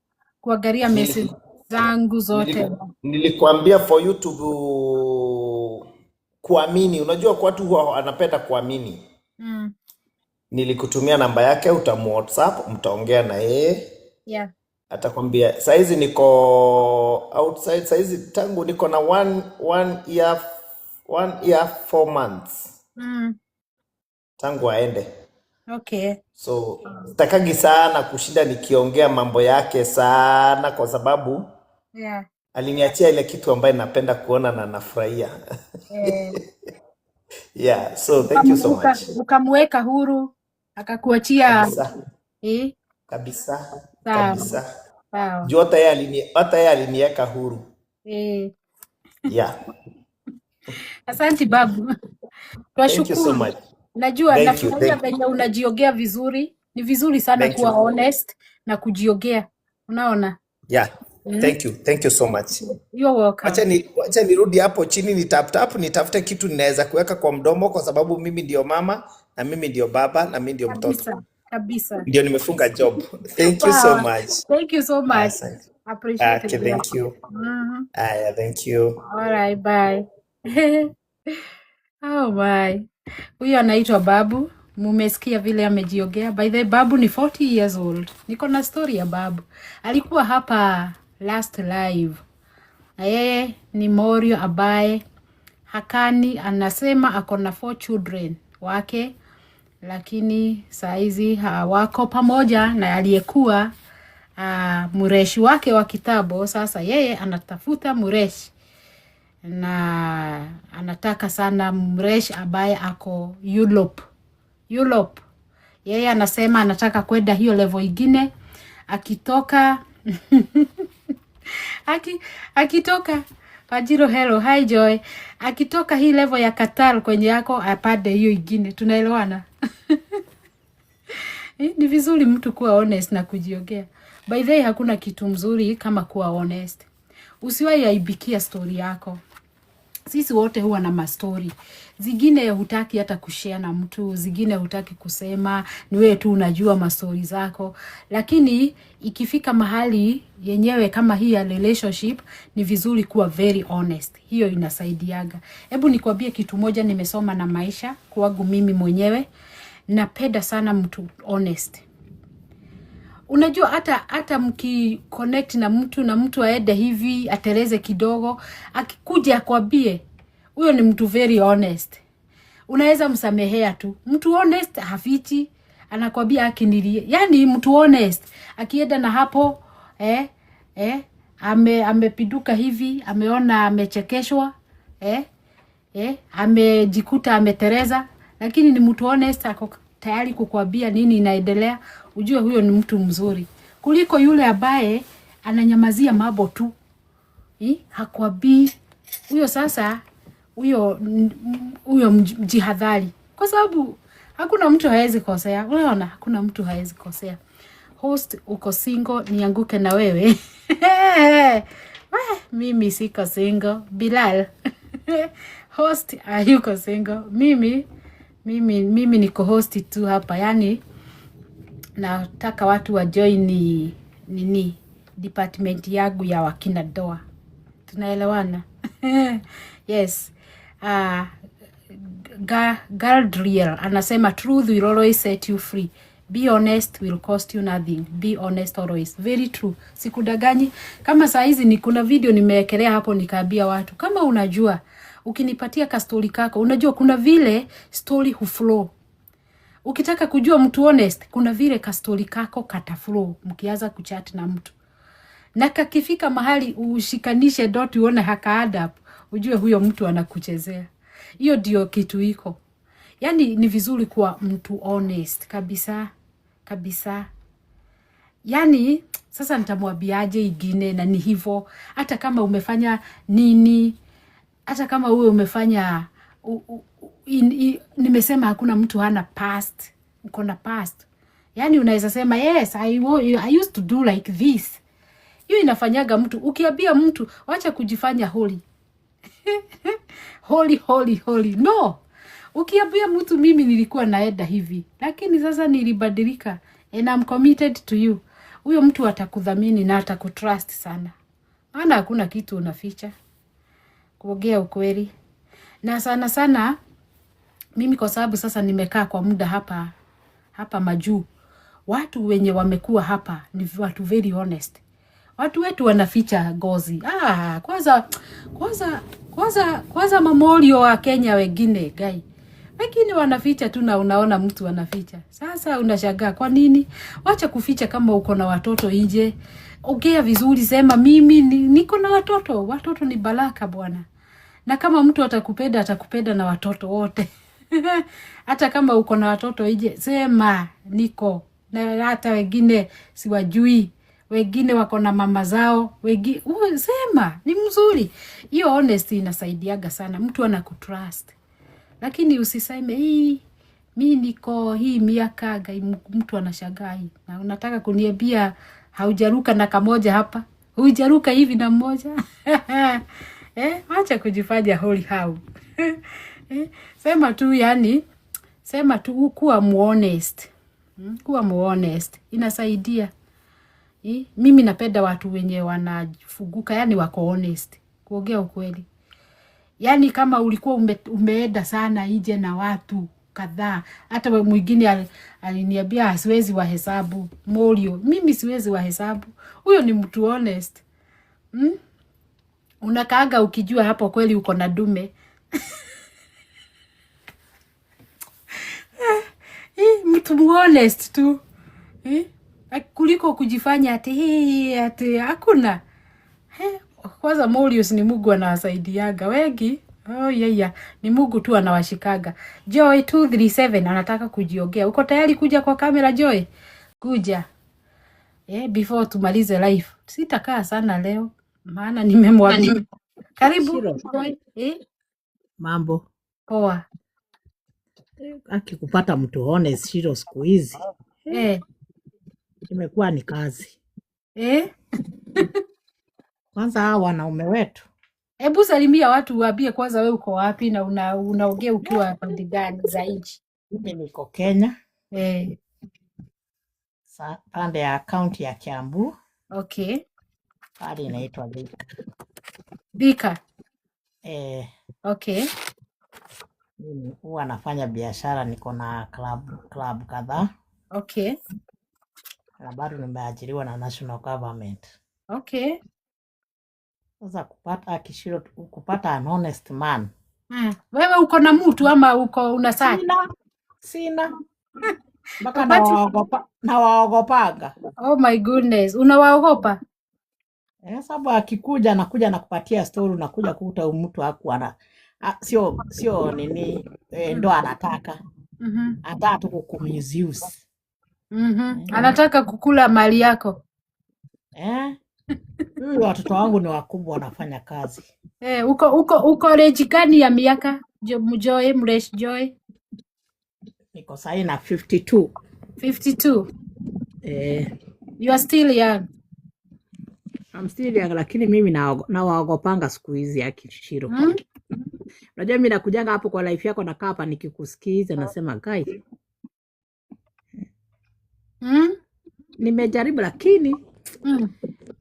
Speaker 1: kuangalia message zangu zote.
Speaker 3: Nilikuambia for you to kuamini. Unajua kwa watu huwa wanapenda kuamini. Nilikutumia namba yake, utamu WhatsApp, mtaongea na yeye, atakwambia saizi niko outside. Saizi tangu niko na 1 year 4 months tangu aende. So sitakagi sana kushinda nikiongea mambo yake sana, kwa sababu aliniachia ile kitu ambaye napenda kuona na nafurahia. Yeah, so thank you so much.
Speaker 1: Ukamweka huru akakuachia.
Speaker 3: Kabisa.
Speaker 1: Eh?
Speaker 3: Kabisa.
Speaker 1: Sawa.
Speaker 3: Kabisa.
Speaker 1: Sawa.
Speaker 3: Juu hata yeye aliniweka huru. Yeah.
Speaker 1: Asante babu.
Speaker 3: Thank you so
Speaker 1: Twashukuru.
Speaker 3: much.
Speaker 1: Najua
Speaker 3: Thank you.
Speaker 1: nafurahia
Speaker 3: Thank you.
Speaker 1: venye unajiongea vizuri. Ni vizuri sana
Speaker 3: Thank
Speaker 1: kuwa
Speaker 3: you.
Speaker 1: honest na kujiongea. Unaona?
Speaker 3: Yeah.
Speaker 1: Mm.
Speaker 3: Thank you. Thank you so much.
Speaker 1: You're welcome.
Speaker 3: Wacha nirudi hapo chini ni tap tap nitafute kitu ninaweza kuweka kwa mdomo, kwa sababu mimi ndio mama na mimi ndio baba na mimi ndio mtoto.
Speaker 1: Kabisa. Kabisa.
Speaker 3: Ndio nimefunga job. Thank you so
Speaker 1: Sawa.
Speaker 3: much.
Speaker 1: Thank you so much.
Speaker 3: Asante.
Speaker 1: Appreciate
Speaker 3: Okay,
Speaker 1: it.
Speaker 3: thank you. Aya, thank you.
Speaker 1: All right, bye. Oh my. Huyo anaitwa Babu. Mumesikia vile amejiongea. By the way, Babu ni 40 years old. Niko na story ya Babu. Alikuwa hapa last live. Na yeye ni Morio ambaye hakani anasema ako na four children wake, lakini saizi hawako pamoja na aliyekuwa mreshi wake wa kitambo. Sasa yeye anatafuta mreshi na anataka sana mreshi ambaye ako Europe. Europe. Yeye anasema anataka kwenda hiyo level ingine akitoka akitoka Wajiro, hello, hi Joy. Akitoka hii level ya Qatar kwenye yako apande hiyo ingine. Tunaelewana? Ni vizuri mtu kuwa honest na kujiongea. By the way, hakuna kitu mzuri kama kuwa honest. Usiwahi aibikia story yako. Sisi wote huwa na mastori zingine, hutaki hata kushare na mtu, zingine hutaki kusema, ni wewe tu unajua mastori zako. Lakini ikifika mahali yenyewe kama hii ya relationship, ni vizuri kuwa very honest. Hiyo inasaidiaga. Hebu nikwambie kitu moja nimesoma na maisha kwangu mimi mwenyewe, napenda sana mtu honest. Unajua hata mkiconnect na mtu na mtu aende hivi ateleze kidogo, akikuja akwambie, huyo ni mtu very honest, unaweza msamehea tu. Mtu honest hafichi, anakwambia akinilie. Yani mtu honest akienda na hapo amepinduka hivi, ameona amechekeshwa, amejikuta ametereza, lakini ni mtu honest, ako tayari kukwambia nini inaendelea. Ujue huyo ni mtu mzuri kuliko yule ambaye ananyamazia mambo tu, hakwambii. Huyo sasa, huyo mjihadhari, kwa sababu hakuna mtu hawezi kosea. Unaona, hakuna mtu hawezi kosea. Host, uko single? Nianguke na wewe. Weh, mimi siko single. Bilal, host hayuko single. Mimi niko host tu hapa, yani nataka watu wa join nini department yangu ya wakina doa. Tunaelewana? Yes. Galdriel anasema, "Truth will always set you free. Be honest will cost you nothing. Be honest always." Very true. Sikudaganyi. Kama saa hizi ni kuna video nimewekelea hapo nikaambia watu, kama unajua ukinipatia kastori kako, unajua kuna vile story huflow. Ukitaka kujua mtu honest, kuna vile kastori kako kataflow mkianza kuchat na mtu, na kakifika mahali ushikanishe dot uone haka add up, ujue huyo mtu anakuchezea. Hiyo ndio kitu iko. Yani ni vizuri kuwa mtu honest kabisa kabisa. Yani sasa nitamwambiaje ingine? Na ni hivo, hata kama umefanya nini, hata kama uwe umefanya nimesema hakuna mtu hana past. Uko na past, yani unaweza sema, "Yes, I used to do like this." Hiyo inafanyaga mtu, ukiambia mtu wacha kujifanya holy holy holy holy, no. Ukiambia mtu, "Mimi nilikuwa naenda hivi, lakini sasa nilibadilika and I'm committed to you," huyo mtu atakudhamini na atakutrust sana, maana hakuna kitu unaficha. Kuongea ukweli, na sana sana mimi, kwa sababu sasa nimekaa kwa muda hapa. Hapa majuu watu wenye wamekuwa hapa ni watu very honest. Watu wetu wanaficha ngozi. Ah, kwanza kwanza kwanza kwanza mamorio wa Kenya wengine gai wengine wanaficha tu, na unaona mtu anaficha. Sasa unashangaa kwa nini? Wacha kuficha kama uko na watoto nje. Ongea vizuri, sema mimi niko na watoto. Watoto ni baraka bwana, na kama mtu atakupenda atakupenda na watoto wote. Hata kama uko na watoto nje, sema niko na, hata wengine siwajui, wengine wako na mama zao, sema ni mzuri. Hiyo honesty inasaidiaga sana, mtu anakutrust. Lakini usiseme hii mi niko hii miaka gai, mtu anashangaa hii, na unataka kuniambia haujaruka na kamoja hapa, hujaruka hivi na mmoja. Eh, wacha kujifanya holy how. Eh, sema tu yani, sema tu kuwa muhonest. Kuwa muhonest inasaidia. Eh, mimi napenda watu wenye wanafunguka, yani wako honest, kuongea ukweli. Yani kama ulikuwa umeenda sana nje na watu kadhaa, hata mwingine aliniambia siwezi wahesabu morio, mimi siwezi wahesabu. Huyo ni mtu honest. Unakaaga ukijua hapo kweli uko na dume. Eh, mtu honest tu, eh? Kuliko kujifanya ati hii ati hakuna. Eh, kwanza Morius ni Mungu anawasaidiaga wengi. Oh, yeah, yeah. Ni Mungu tu anawashikaga. Joy 237 anataka kujiongea. Uko tayari kuja kwa kamera Joy? Kuja. Eh, before tumalize live. Sitakaa sana leo maana nimemwambia. Karibu
Speaker 4: Shiro,
Speaker 1: Joy. Eh,
Speaker 4: mambo.
Speaker 1: poa.
Speaker 4: Aki kupata mtu honest Shiro siku hizi
Speaker 1: Eh,
Speaker 4: imekuwa ni kazi.
Speaker 1: eh.
Speaker 4: Kwanza hawa wanaume wetu.
Speaker 1: Hebu salimia watu uambie kwanza we uko wapi na unaongea ukiwa pande gani za nchi?
Speaker 4: Mimi niko Kenya,
Speaker 1: Eh,
Speaker 4: pande ya kaunti ya Kiambu,
Speaker 1: okay.
Speaker 4: pale inaitwa Thika.
Speaker 1: Thika.
Speaker 4: Eh,
Speaker 1: Okay.
Speaker 4: mimi huwa nafanya biashara, niko na club kadhaa
Speaker 1: Okay.
Speaker 4: na bado nimeajiriwa na national government.
Speaker 1: Okay.
Speaker 4: Sasa kupata Kishiro, kupata an honest man.
Speaker 1: Wewe uko na mtu ama uko una search?
Speaker 4: Sina mpaka
Speaker 1: Upati?
Speaker 4: nawaogopaga.
Speaker 1: Oh my goodness, unawaogopa?
Speaker 4: Eh, sababu akikuja anakuja na kupatia story, unakuja kukuta huyu mtu hakuwa na sio nini, ndo anataka anataka tu kukumisuse.
Speaker 1: Anataka kukula mali yako.
Speaker 4: Eh, mimi watoto wangu ni wakubwa wanafanya kazi.
Speaker 1: Eh, uko range gani ya miaka? Joy, Mresh Joy?
Speaker 4: Niko sahi na 52.
Speaker 1: 52.
Speaker 4: Eh,
Speaker 1: You are still young.
Speaker 4: I'm still young, lakini mimi nawaogopanga siku hizi ya Kishiro. Unajua mimi nakujanga hapo kwa life yako, nakaa hapa nikikusikiza nasema guy, nimejaribu lakini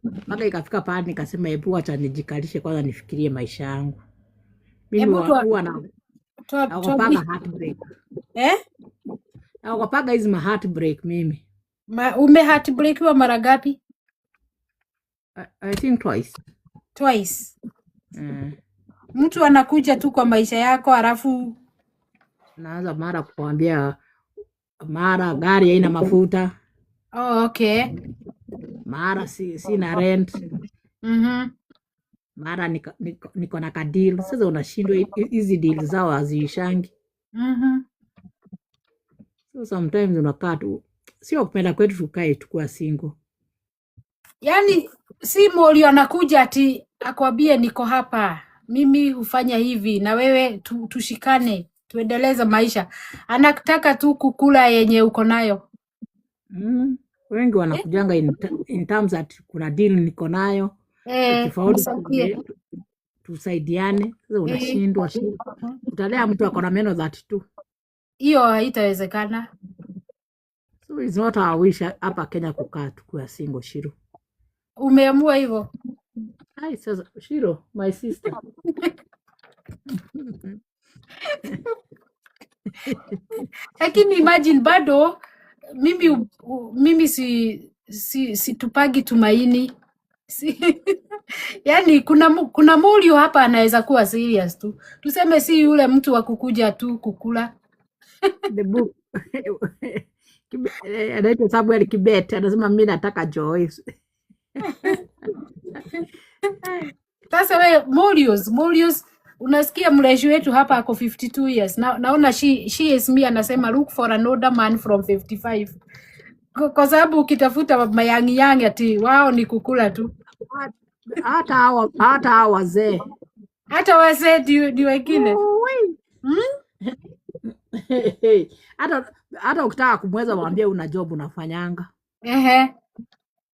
Speaker 4: mpaka ikafika pahali nikasema hebu acha nijikalishe kwanza nifikirie maisha yangu. Mimi
Speaker 1: Hebu
Speaker 4: huwa naogopaga heartbreak.
Speaker 1: Eh?
Speaker 4: Naogopaga hizi ma heartbreak mimi.
Speaker 1: Ume heartbreakiwa mara ngapi?
Speaker 4: I think twice.
Speaker 1: Twice. Mtu anakuja tu kwa maisha yako alafu
Speaker 4: Naanza mara kuambia, mara gari haina mafuta.
Speaker 1: Oh, okay.
Speaker 4: Mara sina rent. Mara niko na kadeal. Sasa unashindwa hizi deal zao haziishangi. So sometimes unakaa tu, sio kupenda kwetu tukae tukuwa single.
Speaker 1: Yaani si Morio anakuja ati akwambie niko hapa, mimi hufanya hivi na wewe tushikane tuendeleze maisha. Anataka tu kukula yenye uko nayo.
Speaker 4: Wengi wanakujanga in terms that kuna deal niko nayo, ukifaulu
Speaker 1: Msaidie.
Speaker 4: tusaidiane. Sasa unashindwa, utalea mtu ako na meno 32.
Speaker 1: Hiyo haitawezekana.
Speaker 4: So it's not our wish hapa Kenya kukaa tukuwa single, Shiro.
Speaker 1: Umeamua hivyo?
Speaker 4: Hi, sasa Shiro, my sister.
Speaker 1: Lakini imagine bado Mimi si situpagi tumaini si, yani kuna Mulio hapa anaweza kuwa serious tu, tuseme si yule mtu wa kukuja tu kukula.
Speaker 4: The book. Anaitwa Samuel Kibet anasema mi nataka Joyce.
Speaker 1: Sasa we Molios, unasikia mreshi wetu hapa ako 52 years na, naona she is me anasema look for another man from 55 kwa sababu ukitafuta mayoung young ati wao ni kukula tu.
Speaker 4: Hata hawa wazee.
Speaker 1: Hata wazee ndio wengine.
Speaker 4: Ui. Hata ukitaka kumweza mwambie una job unafanyanga,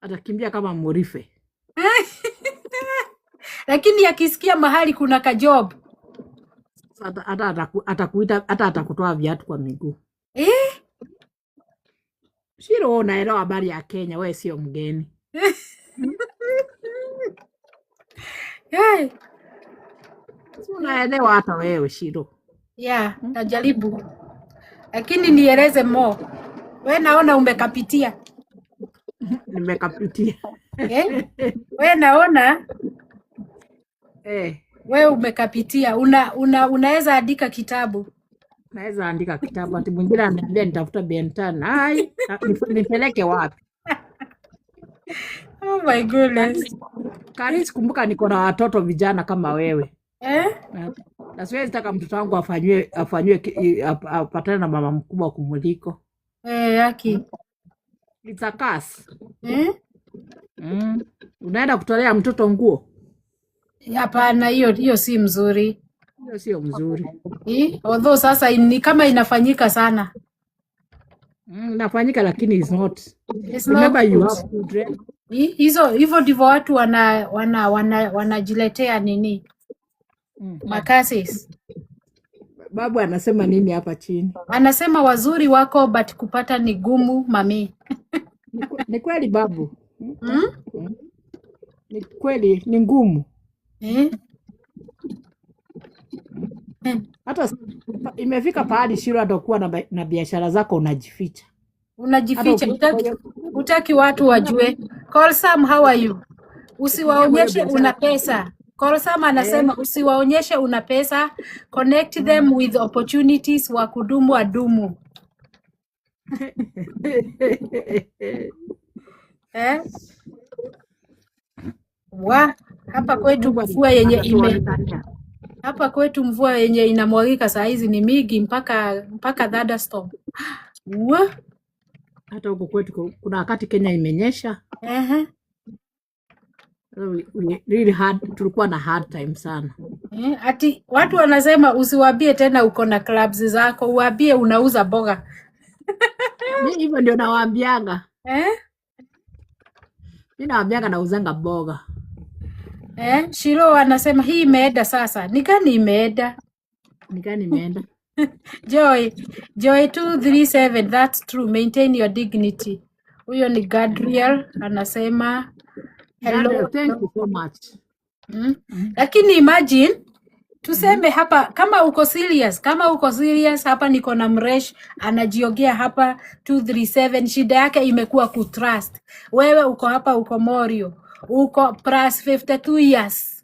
Speaker 4: atakimbia kama murife.
Speaker 1: Lakini akisikia mahali kuna kajob
Speaker 4: Hata atakuita, hata atakutoa viatu kwa miguu.
Speaker 1: Eh?
Speaker 4: Shiro, wewe unaelewa habari ya Kenya, wewe sio mgeni.
Speaker 1: Hey.
Speaker 4: Si unaelewa hata wewe Shiro?
Speaker 1: Yeah, najaribu lakini nieleze more. We naona umekapitia.
Speaker 4: Nimekapitia.
Speaker 1: Eh? We naona we umekapitia, unaweza andika kitabu.
Speaker 4: Naweza andika kitabu. Ati mwingine ananiambia nitafuta Ben 10. Ai, nipeleke wapi?
Speaker 1: Oh my goodness.
Speaker 4: Karis, kumbuka niko na watoto vijana kama wewe.
Speaker 1: Eh?
Speaker 4: Na siwezi taka mtoto wangu afanyiwe apatane na mama mkubwa kumuliko.
Speaker 1: Eh, haki.
Speaker 4: It's a curse.
Speaker 1: Eh?
Speaker 4: Unaenda kutolea mtoto nguo.
Speaker 1: Hapana, hiyo si mzuri.
Speaker 4: Hiyo sio mzuri.
Speaker 1: Eh? Although sasa ni kama inafanyika sana.
Speaker 4: Inafanyika lakini is not.
Speaker 1: It's not
Speaker 4: Remember you
Speaker 1: good.
Speaker 4: have children.
Speaker 1: Hizo hivyo ndivyo watu wana wanajiletea nini? Macurses.
Speaker 4: Babu anasema nini hapa chini?
Speaker 1: Anasema wazuri wako but kupata ni gumu mami.
Speaker 4: Ni kweli babu.
Speaker 1: Mm?
Speaker 4: Ni kweli ni ngumu.
Speaker 1: Eh?
Speaker 4: Hata imefika pahali Shiro, hata kuwa na biashara zako unajificha. Hata
Speaker 1: Unajificha, hutaki watu wajue. Call Sam, how are you? Usiwaonyeshe
Speaker 4: biashara
Speaker 1: una pesa. Call Sam anasema usiwaonyeshe una pesa, connect them with opportunities wa kudumu adumu. Eh? Wa, hapa kwetu
Speaker 4: Mungu
Speaker 1: mvua yenye ime
Speaker 4: atatuonekania.
Speaker 1: hapa kwetu mvua yenye inamwagika saa hizi ni mingi mpaka thunderstorm. Wa?
Speaker 4: Hata huko kwetu kuna wakati Kenya imenyesha. We really hard, tulikuwa na hard time sana.
Speaker 1: Eh, ati watu wanasema usiwaambie tena uko na clubs zako, uwaambie unauza boga.
Speaker 4: Mi hivyo ndio nawaambianga.
Speaker 1: Eh?
Speaker 4: Mi nawaambianga nauzanga boga.
Speaker 1: Eh, Shiro anasema hii imeenda sasa. Ni gani imeenda?
Speaker 4: Ni gani imeenda?
Speaker 1: Joy 237, that's true. Maintain your dignity. Huyo ni Gadriel anasema hello.
Speaker 4: Gabriel, thank you so much.
Speaker 1: Lakini imagine tuseme hapa kama uko serious, kama uko serious hapa niko na Mresh anajiogea hapa 237, shida yake imekuwa kutrust. Wewe uko hapa uko Morio, uko plus 52 years.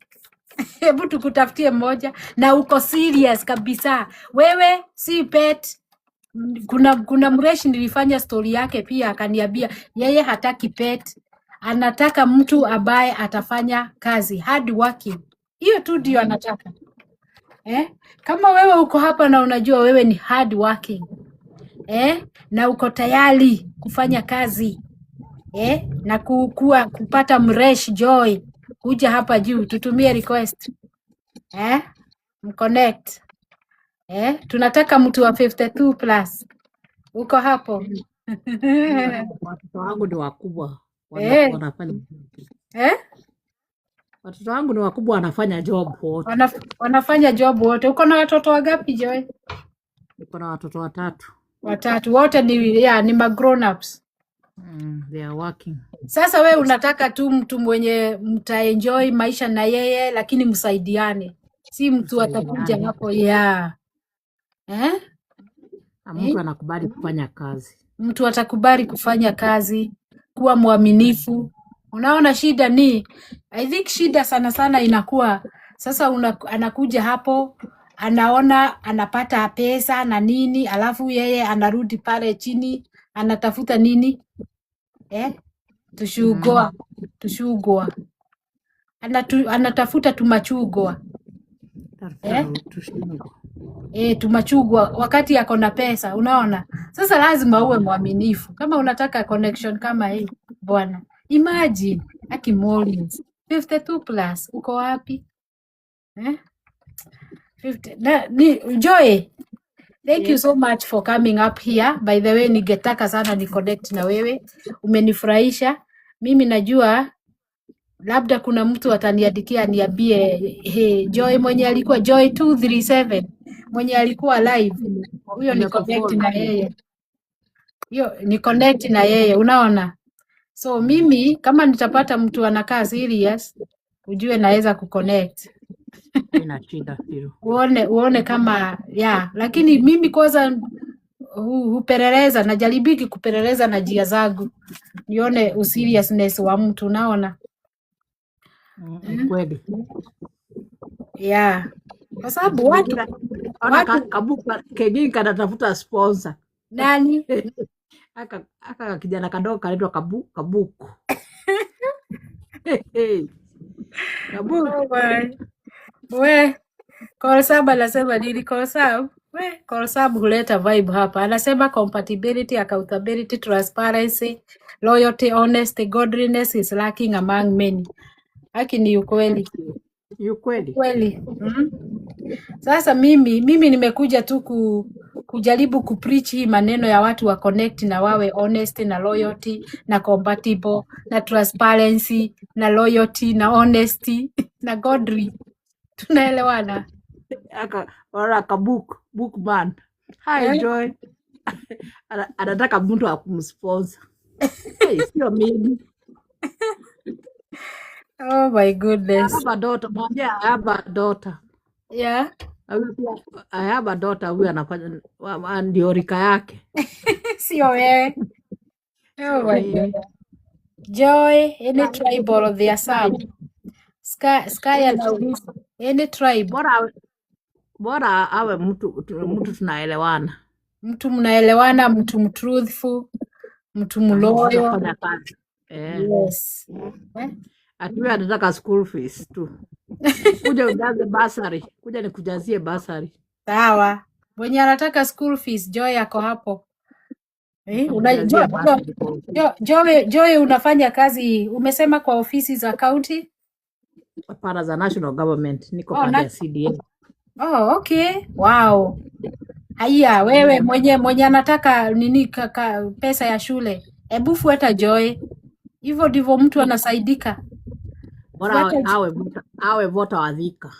Speaker 1: Hebu tukutafutie mmoja na uko serious kabisa. Wewe si pet. Kuna Mresh nilifanya story yake pia akaniambia yeye hataki pet, anataka mtu ambaye atafanya kazi hard working. Hiyo tu ndio anataka. Eh? Kama wewe uko hapa na unajua wewe ni hard working, eh? Na uko tayari kufanya kazi, eh? Na kupata Mresh Joy, kuja hapa juu tutumie request, eh? Mconnect, eh? Tunataka mtu wa 52 plus. Uko hapo?
Speaker 4: Watoto wangu ni wakubwa wanafanya
Speaker 1: Eh?
Speaker 4: Watoto wangu ni wakubwa wanafanya job wote.
Speaker 1: Wanafanya job wote. Uko na watoto wangapi Joy?
Speaker 4: Niko na watoto watatu.
Speaker 1: Watatu wote ni, yeah, ni ma grown ups.
Speaker 4: They are working.
Speaker 1: Sasa we unataka tu mtu mwenye mtaenjoy maisha na yeye, lakini msaidiane, si mtu atakuja
Speaker 4: Msaidiane.
Speaker 1: hapo yeah. Eh?
Speaker 4: Na mtu anakubali kufanya kazi.
Speaker 1: Mtu atakubali kufanya kazi, kuwa mwaminifu. Unaona, shida ni, I think shida sana sana inakuwa sasa anakuja hapo, anaona anapata pesa na nini, alafu yeye anarudi pale chini anatafuta nini, eh? Tushugwa, tushugwa. Anatafuta tumachugwa, eh?
Speaker 4: Tushugwa.
Speaker 1: E, tumachugwa wakati ako na pesa. Unaona, sasa lazima uwe mwaminifu kama unataka connection kama hii bwana. Imagine aki Mollins 52 plus, uko wapi, eh? 50 na, ni, Joy, thank you so much for coming up here. By the way, ningetaka sana ni connect na wewe, umenifurahisha. Mimi najua labda kuna mtu ataniandikia aniambie, hey, Joy mwenye alikuwa Joy 237 mwenye alikuwa live huyo, ni connect
Speaker 4: Nimekufollow.
Speaker 1: Na yeye, hiyo ni connect na yeye, unaona. So mimi kama nitapata mtu anakaa serious, ujue naweza kuconnect.
Speaker 4: Haina shida, Firu.
Speaker 1: Uone kama ya, lakini mimi kwanza hupeleleza, najaribiki kupeleleza na njia zangu nione useriousness wa mtu, unaona.
Speaker 4: Ni kweli.
Speaker 1: Yeah, kwa sababu watu
Speaker 4: Ona
Speaker 1: watu
Speaker 4: kabuka kengine kanatafuta sponsor.
Speaker 1: Nani?
Speaker 4: Aka kijana kadogo kanaitwa Kabuku. Hey, Kabuku.
Speaker 1: Oh my. We, Kolsab anasema nini? Kolsab? We, Kolsab huleta vibe hapa. Anasema compatibility, accountability, transparency, loyalty, honesty, godliness is lacking among many. Haki ni ukweli.
Speaker 4: Ni ukweli.
Speaker 1: Kweli. Sasa mimi nimekuja tu kujaribu kupreach hii maneno ya watu wa connect na wawe honest na loyalty na compatible na transparency na loyalty na honesty na godly. Tunaelewana?
Speaker 4: Aka ora Kabuku, bookman. Hi
Speaker 1: Eh?
Speaker 4: Joy. Anataka mtu akumsponsor. Hey, sio mimi.
Speaker 1: Oh my
Speaker 4: I
Speaker 1: goodness.
Speaker 4: have a daughter. Mwambie I have a daughter. Na huyu pia I have a daughter, huyu anafanya ndio rika yake.
Speaker 1: Sio wewe. Oh
Speaker 4: Sio
Speaker 1: my
Speaker 4: mimi.
Speaker 1: goodness. Joy, any tribe or their sub. Sky
Speaker 4: Any
Speaker 1: anauliza any tribe.
Speaker 4: Bora awe mtu tunaelewana.
Speaker 1: Mtu mnaelewana, mtu mtruthful, mtu
Speaker 4: Na mtu
Speaker 1: mloyal.
Speaker 4: tutafanya kazi. Eh.
Speaker 1: Yes. Eh?
Speaker 4: Ati huyu anataka school fees tu. Kuja ujaze bursary. Kuja nikujazie bursary.
Speaker 1: Sawa. Mwenye anataka school fees, Joy ako hapo. Eh,
Speaker 4: Nitakujazia bursary kwa ofisi.
Speaker 1: Joy, unafanya kazi, umesema kwa ofisi za county?
Speaker 4: Hapana, za national government. Niko
Speaker 1: Oh,
Speaker 4: pande
Speaker 1: na
Speaker 4: ya CDF.
Speaker 1: Oh, okay. Wow. Haya, wewe mwenye anataka nini pesa ya shule, hebu fuata Joy. Hivyo ndivyo mtu anasaidika.
Speaker 4: Bora awe,
Speaker 1: Fuata
Speaker 4: awe voter wa Thika.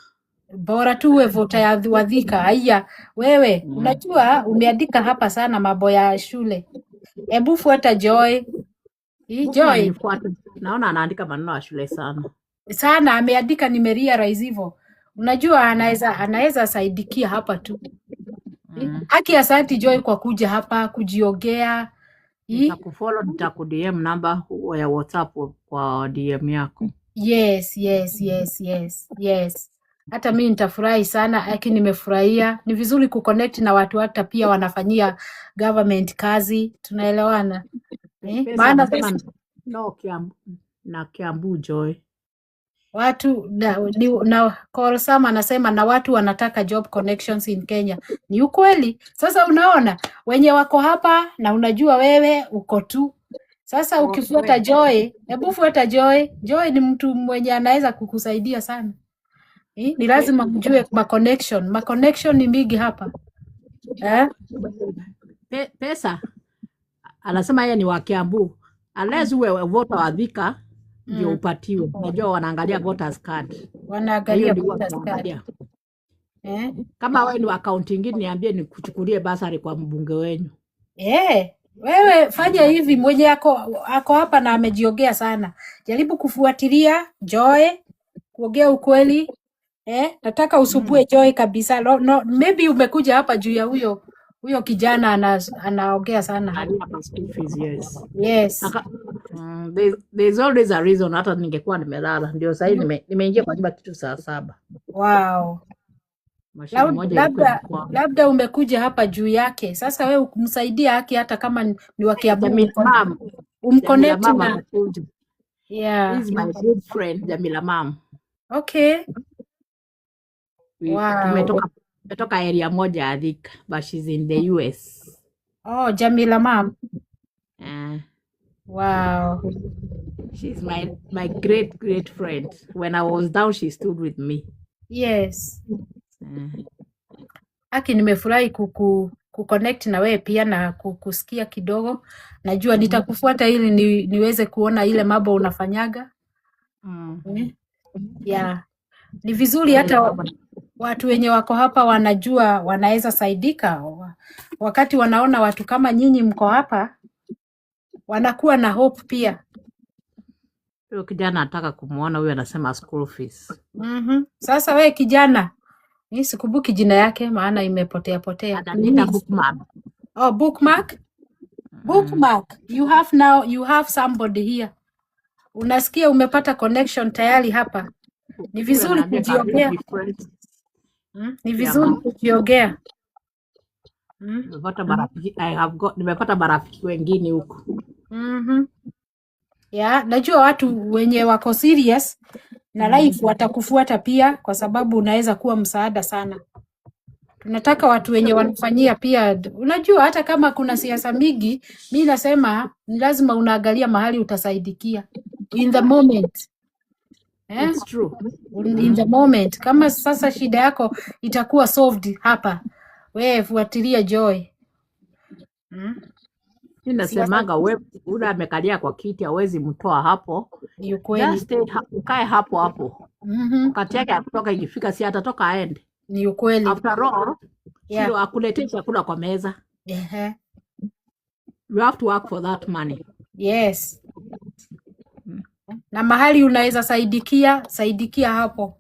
Speaker 1: Bora tu uwe voter ya wa Thika. Haya, wewe unajua umeandika hapa sana mambo ya shule. Hebu fuata Joy. Hii
Speaker 4: Bookman
Speaker 1: Joy
Speaker 4: nifuate. Naona anaandika maneno ya shule sana.
Speaker 1: Sana ameandika, nimerealize hivyo. Unajua anaweza saidikia hapa tu. Haki, asante Joy kwa kuja hapa kujiongea. Hii
Speaker 4: Nitakufollow, nitaku-DM namba ya WhatsApp kwa DM yako.
Speaker 1: Yes. Hata mi nitafurahi sana, lakini nimefurahia. Ni vizuri kuconnect na watu hata pia wanafanyia government kazi, tunaelewana, eh?
Speaker 4: Pesa
Speaker 1: Maana
Speaker 4: anasema
Speaker 1: sasa
Speaker 4: no Kiambu, na Kiambu Joy.
Speaker 1: Watu na Kolsam anasema na watu wanataka job connections in Kenya. Ni ukweli. Sasa unaona wenye wako hapa na unajua wewe uko tu. Sasa ukifuata Joy, hebu fuata Joy. Joy ni mtu mwenye anaweza kukusaidia sana. Eh, ni lazima mjue ma connection. Ma connection ni mingi hapa. Eh?
Speaker 4: Pesa anasema yeye ni wa Kiambu. Unless uwe voter wa Thika ndio upatiwe. Unajua wanaangalia voters card. Na hiyo
Speaker 1: Wanaangalia
Speaker 4: ndio
Speaker 1: voters card.
Speaker 4: wanaangalia.
Speaker 1: Eh?
Speaker 4: Kama wewe ni wa kaunti ingine niambie nikuchukulie bursary kwa mbunge wenyu.
Speaker 1: Eh, wewe fanya hivi, mwenye ako hapa na amejiongea sana, jaribu kufuatilia Joy, kuongea ukweli. Eh, nataka usumbue Joy kabisa. No, no, maybe umekuja hapa juu ya huyo Huyo kijana anaongea sana hapa.
Speaker 4: Analia kwa school fees, yes.
Speaker 1: Yes.
Speaker 4: There's always a reason. Hata ningekuwa nimelala, ndio sahii nimeingia kwa nyumba kitu saa 7. Mashine moja ilikuwa imekwama.
Speaker 1: Labda umekuja hapa juu yake. Sasa we umsaidie haki hata kama ni wa Kiambu,
Speaker 4: Jamila mam, Jamila
Speaker 1: umconnect
Speaker 4: mam
Speaker 1: na
Speaker 4: amekuja. This is my good friend Jamila mam. Tumetoka area moja ya Thika, but she's in the US.
Speaker 1: Oh, Jamila mam.
Speaker 4: She's my great great friend. When I was down, she stood with me.
Speaker 1: Aki, nimefurahi kuconnect na wewe pia na kukusikia kidogo. Najua nitakufuata ili niweze kuona ile mambo unafanyaga. Yeah. Ni vizuri
Speaker 4: Jamila
Speaker 1: hata
Speaker 4: mama.
Speaker 1: watu wenye wako hapa wanajua wanaweza saidika. Wakati wanaona watu kama nyinyi mko hapa, wanakuwa na hope pia.
Speaker 4: Huyo kijana anataka kumuona huyo, anasema school fees.
Speaker 1: Sasa we kijana, mi sikumbuki jina yake maana imepotea potea.
Speaker 4: Ananiita
Speaker 1: Please.
Speaker 4: Bookman.
Speaker 1: Oh, bookmark. Bookmark. You have now you have somebody here. Unasikia umepata connection tayari hapa. Ni
Speaker 4: Huyo
Speaker 1: vizuri
Speaker 4: ananiambia can we
Speaker 1: kujiongea.
Speaker 4: be friends?
Speaker 1: Ni
Speaker 4: Yeah,
Speaker 1: vizuri
Speaker 4: ma.
Speaker 1: kujiongea.
Speaker 4: Nimepata marafiki, I have got, nimepata marafiki wengine huku.
Speaker 1: Yeah, najua watu wenye wako serious na life watakufuata pia kwa sababu unaweza kuwa msaada sana. Tunataka watu wenye wanafanyia pia, unajua hata kama kuna siasa mingi, mi nasema ni lazima unaangalia mahali utasaidikia in the moment. Eh?
Speaker 4: It's true.
Speaker 1: In the moment. Kama sasa shida yako itakuwa solved hapa, wewe fuatilia Joy.
Speaker 4: Mi
Speaker 1: Siasa
Speaker 4: nasemanga we ule amekalia kwa kiti hawezi mtoa hapo.
Speaker 1: Ni ukweli.
Speaker 4: Just stay ukae hapo hapo. Wakati yake ya kutoka ikifika, si atatoka aende.
Speaker 1: Ni ukweli.
Speaker 4: After all, sio akuletee chakula kwa meza. You have to work for that money.
Speaker 1: Yes. Na mahali unaweza saidikia, saidikia hapo.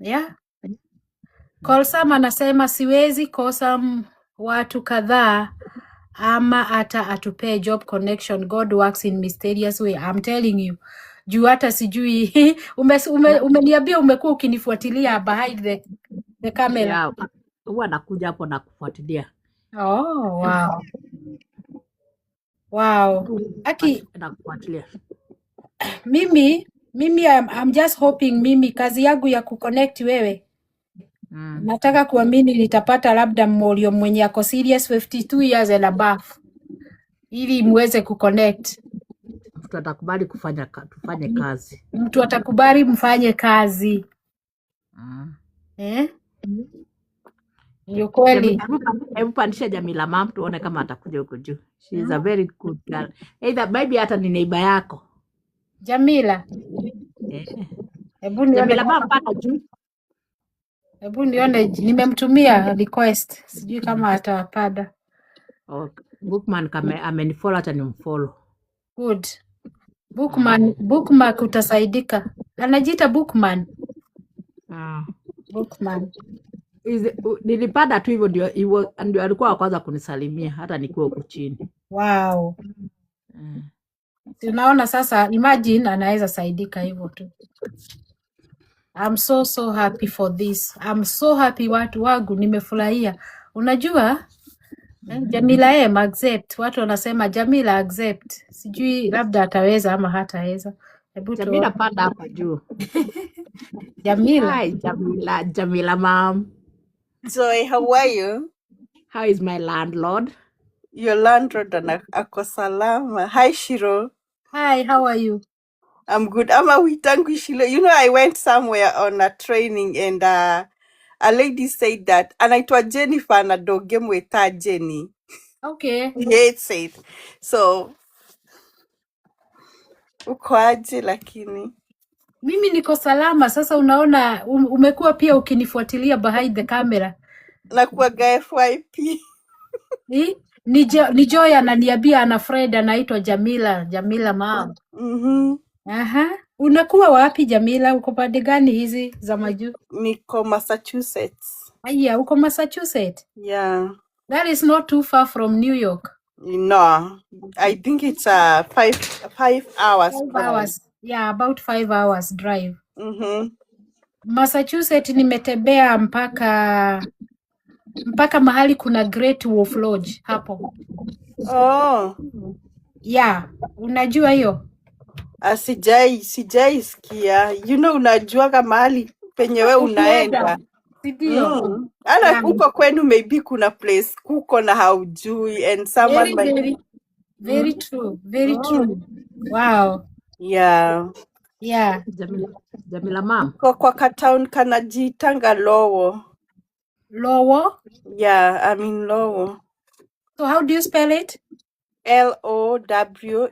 Speaker 1: Yeah. Kolsam anasema siwezi kosa watu kadhaa ama hata atupee job connection. God works in mysterious way. I'm telling you. Juu hata sijui umeniambia umekuwa ukinifuatilia behind the camera.
Speaker 4: Yeah, huwa nakuja hapo na kufuatilia.
Speaker 1: Oh, wow. Wow. Aki,
Speaker 4: Nakufuatilia.
Speaker 1: mimi I'm just hoping mimi kazi yangu ya kuconnect wewe nataka kuamini nitapata labda morio mwenye ako serious 52 years and above ili muweze kuconnect.
Speaker 4: Mtu atakubali tufanye kazi.
Speaker 1: Mtu atakubali mfanye kazi. Eh? Ni ukweli.
Speaker 4: Hebu pandisha Jamila mam tuone kama atakuja huko juu. She is a very good girl. Either maybe hata ni neighbor yako.
Speaker 1: Jamila,
Speaker 4: Eh.
Speaker 1: hebu nione
Speaker 4: Jamila
Speaker 1: kama
Speaker 4: mam, panda juu.
Speaker 1: Hebu nione, nimemtumia request, sijui kama atapanda.
Speaker 4: Okay. Bookman kame amenifollow, hata nimfollow.
Speaker 1: Good. Bookman, bookmark utasaidika. Anajiita Bookman. Bookman.
Speaker 4: Nilipanda tu hivyo ndio alikuwa wa kwanza kunisalimia hata nikiwa huku chini.
Speaker 1: Si unaona sasa, imagine anaweza saidika hivyo tu. I'm so so happy for this. I'm so happy watu wangu, nimefurahia. Unajua Jamila M accept. Watu wanasema Jamila accept. Sijui labda ataweza ama hataweza. Hebu
Speaker 4: Jamila,
Speaker 1: tuone.
Speaker 4: panda hapa juu.
Speaker 1: Jamila.
Speaker 4: Hi Jamila, Jamila mam.
Speaker 5: Joy, how are you?
Speaker 4: How is my landlord?
Speaker 5: Your landlord ana ako salama. Hi Shiro.
Speaker 1: Hi, how are you?
Speaker 5: I'm good. Ama uitangu Shiro. You know, I went somewhere on a training and a lady said that anaitwa Jennifer na ndũngĩmwĩta Jenny.
Speaker 1: Okay.
Speaker 5: He hates it. So uko aje lakini?
Speaker 1: Mimi niko salama. Sasa unaona umekuwa pia ukinifuatilia behind the camera.
Speaker 5: Nakuaga FYP.
Speaker 1: Ni Joy ananiambia ana friend anaitwa Jamila, Jamila mam. Aha. Unakuwa wapi Jamila? Uko pande gani hizi za majuu?
Speaker 5: Niko Massachusetts.
Speaker 1: Aya, uko Massachusetts?
Speaker 5: Yeah.
Speaker 1: That is not too far from New York.
Speaker 5: No, I think it's a 5 hours
Speaker 1: 5
Speaker 5: drive.
Speaker 1: hours. Yeah, about 5 hours drive. Massachusetts nimetembea mpaka mahali kuna Great Wolf Lodge hapo.
Speaker 5: Oh,
Speaker 1: Yeah, unajua hiyo?
Speaker 5: Ah, sijai sikia. Unajuaga mahali penye we
Speaker 1: Ukienda,
Speaker 5: unaenda.
Speaker 1: si ndio?
Speaker 5: Hata huko kwenu maybe kuna place kuko na haujui and someone
Speaker 1: Very,
Speaker 5: might
Speaker 1: very, very true. Very true. Wow.
Speaker 5: Yeah.
Speaker 1: Yeah.
Speaker 4: Jamila, Jamila mam.
Speaker 5: Kwa katown kanajiitanga Lowell.
Speaker 1: Lowell.
Speaker 5: Yeah, I'm in Lowell.
Speaker 1: So how do you spell it?
Speaker 5: Lowell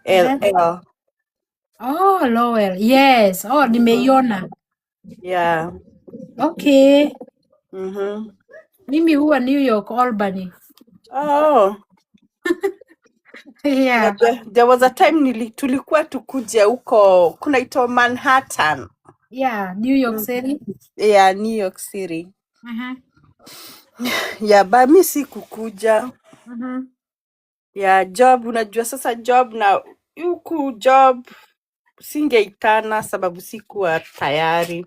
Speaker 5: L.
Speaker 1: Oh, Lowell. Yes. Oh, nimeiona.
Speaker 5: Yeah.
Speaker 1: Okay. Mimi huwa New York, Albany.
Speaker 5: Oh. Yeah, there was a time tulikuwa tukuje huko kunaitwa Manhattan.
Speaker 1: Yeah, New York City.
Speaker 5: Yeah, New York City. Yeah, but mi sikukuja. Yeah, job unajua sasa job na huku job singeitana sababu sikuwa tayari.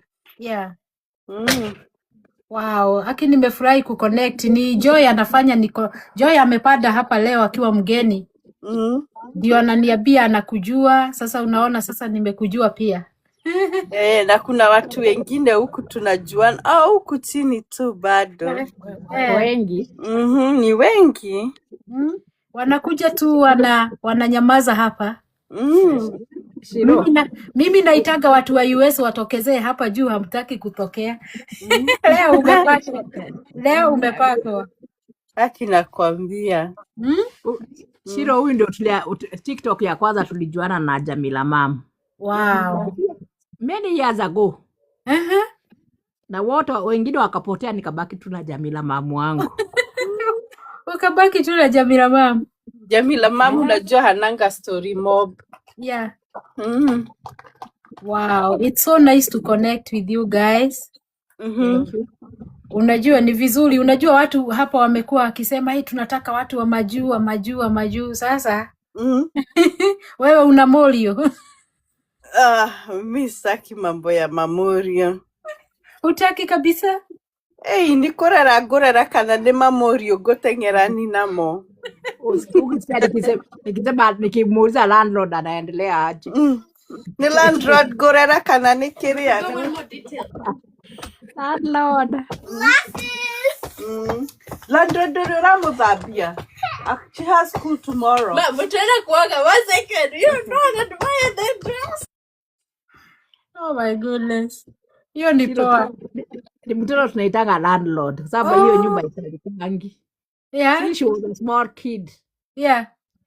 Speaker 1: Wow, aki nimefurahi kuconnect. Ni Joy anafanya niko Joy amepanda hapa leo akiwa mgeni. Ndio ananiambia anakujua. Sasa unaona sasa nimekujua pia.
Speaker 5: Eh, na kuna watu wengine huku tunajuana au huku chini tu bado.
Speaker 4: Wako wengi.
Speaker 5: Ni wengi.
Speaker 1: Wanakuja tu wananyamaza hapa.
Speaker 4: Shiro.
Speaker 1: Mimi naitaga watu wa US watokezee hapa juu, hamtaki kutokea. Leo umepatwa. Leo umepatwa.
Speaker 5: Haki nakwambia.
Speaker 4: Shiro huyu ndio TikTok ya kwanza tulijuana na Jamila mam.
Speaker 1: Wow.
Speaker 4: Many years ago. Na wote wengine wakapotea, nikabaki tu na Jamila mamu wangu.
Speaker 1: Ukabaki tu na Jamila mam.
Speaker 5: Jamila mam unajua hananga story mob.
Speaker 1: Wow, it's so nice to connect with you guys.
Speaker 4: Thank you.
Speaker 1: Unajua ni vizuri, unajua watu hapa wamekuwa wakisema hey, tunataka watu wa majuu, wa majuu, wa majuu. Sasa wewe una morio.
Speaker 5: Ah, mi sitaki mambo ya mamorio.
Speaker 1: Hutaki kabisa?
Speaker 5: Ei, nĩ kũrera ngũrera kana nĩ mamorio ngũteng'erani namo.
Speaker 4: Ukisikia nikisema nikimuuliza landlord anaendelea aje.
Speaker 5: Nĩ landlord ngũrera kana nĩ kĩrĩa?
Speaker 4: Landlord.
Speaker 5: Landlord ũrĩa ũramũthambia. Ah, she has school tomorrow.
Speaker 6: Ma, mtaenda kuoga one second. You don't admire the dress.
Speaker 1: Oh my goodness. Hiyo ni
Speaker 4: Shiro
Speaker 1: poa.
Speaker 4: ni mtoto tunaitanga landlord kwa sababu hiyo nyumba isalikangi. Since she was a small kid.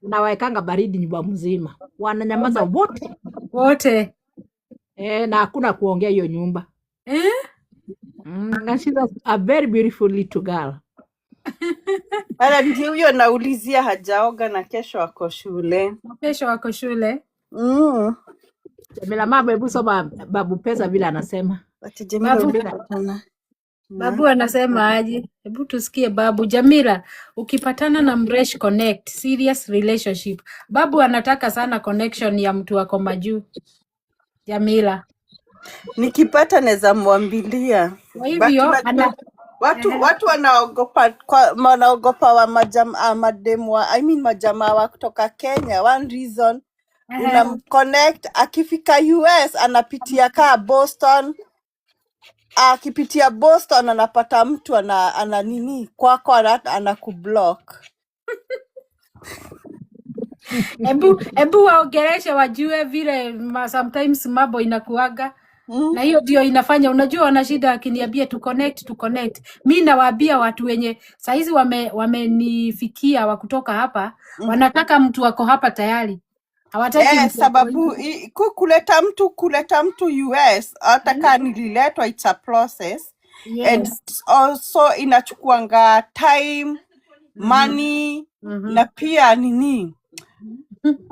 Speaker 4: Unawekanga baridi nyumba mzima. Wananyamaza wote.
Speaker 1: Wote.
Speaker 4: Eh, na hakuna kuongea hiyo nyumba.
Speaker 1: Eh?
Speaker 4: And she's a very beautiful little girl.
Speaker 5: Ara ndio huyo naulizia hajaoga na kesho ako shule.
Speaker 1: Kesho wako shule.
Speaker 4: Jamila mama, hebu soma Babu Pesa vile anasema.
Speaker 5: Ati Jamila
Speaker 1: Babu,
Speaker 5: ukipatana
Speaker 1: Babu anasema aje? Hebu tusikie Babu. Jamila, ukipatana na Mresh connect, serious relationship. Babu anataka sana connection ya mtu wako majuu. Jamila.
Speaker 5: Nikipata naweza mwambilia.
Speaker 1: Kwa
Speaker 5: But
Speaker 1: hivyo
Speaker 5: unajua
Speaker 1: ana
Speaker 5: watu wanaogopa kwa wanaogopa wa mademu wa, I mean majamaa wa kutoka Kenya. One reason unamconnect akifika US anapitia kaa Boston, akipitia Boston anapata mtu ana nini kwako anakublock.
Speaker 1: Hebu waongeleshe wajue vile sometimes mambo inakuaga. Na hiyo ndio inafanya unajua wana shida akiniambia tu connect tu connect. Mi nawaambia watu wenye saizi wamenifikia wa kutoka hapa wanataka mtu wako hapa tayari. Hawataki
Speaker 5: Eh,
Speaker 1: mtu wako
Speaker 5: sababu
Speaker 1: nje.
Speaker 5: kuleta mtu US hata kaa nililetwa, it's a process and also inachukuanga time, money na pia nini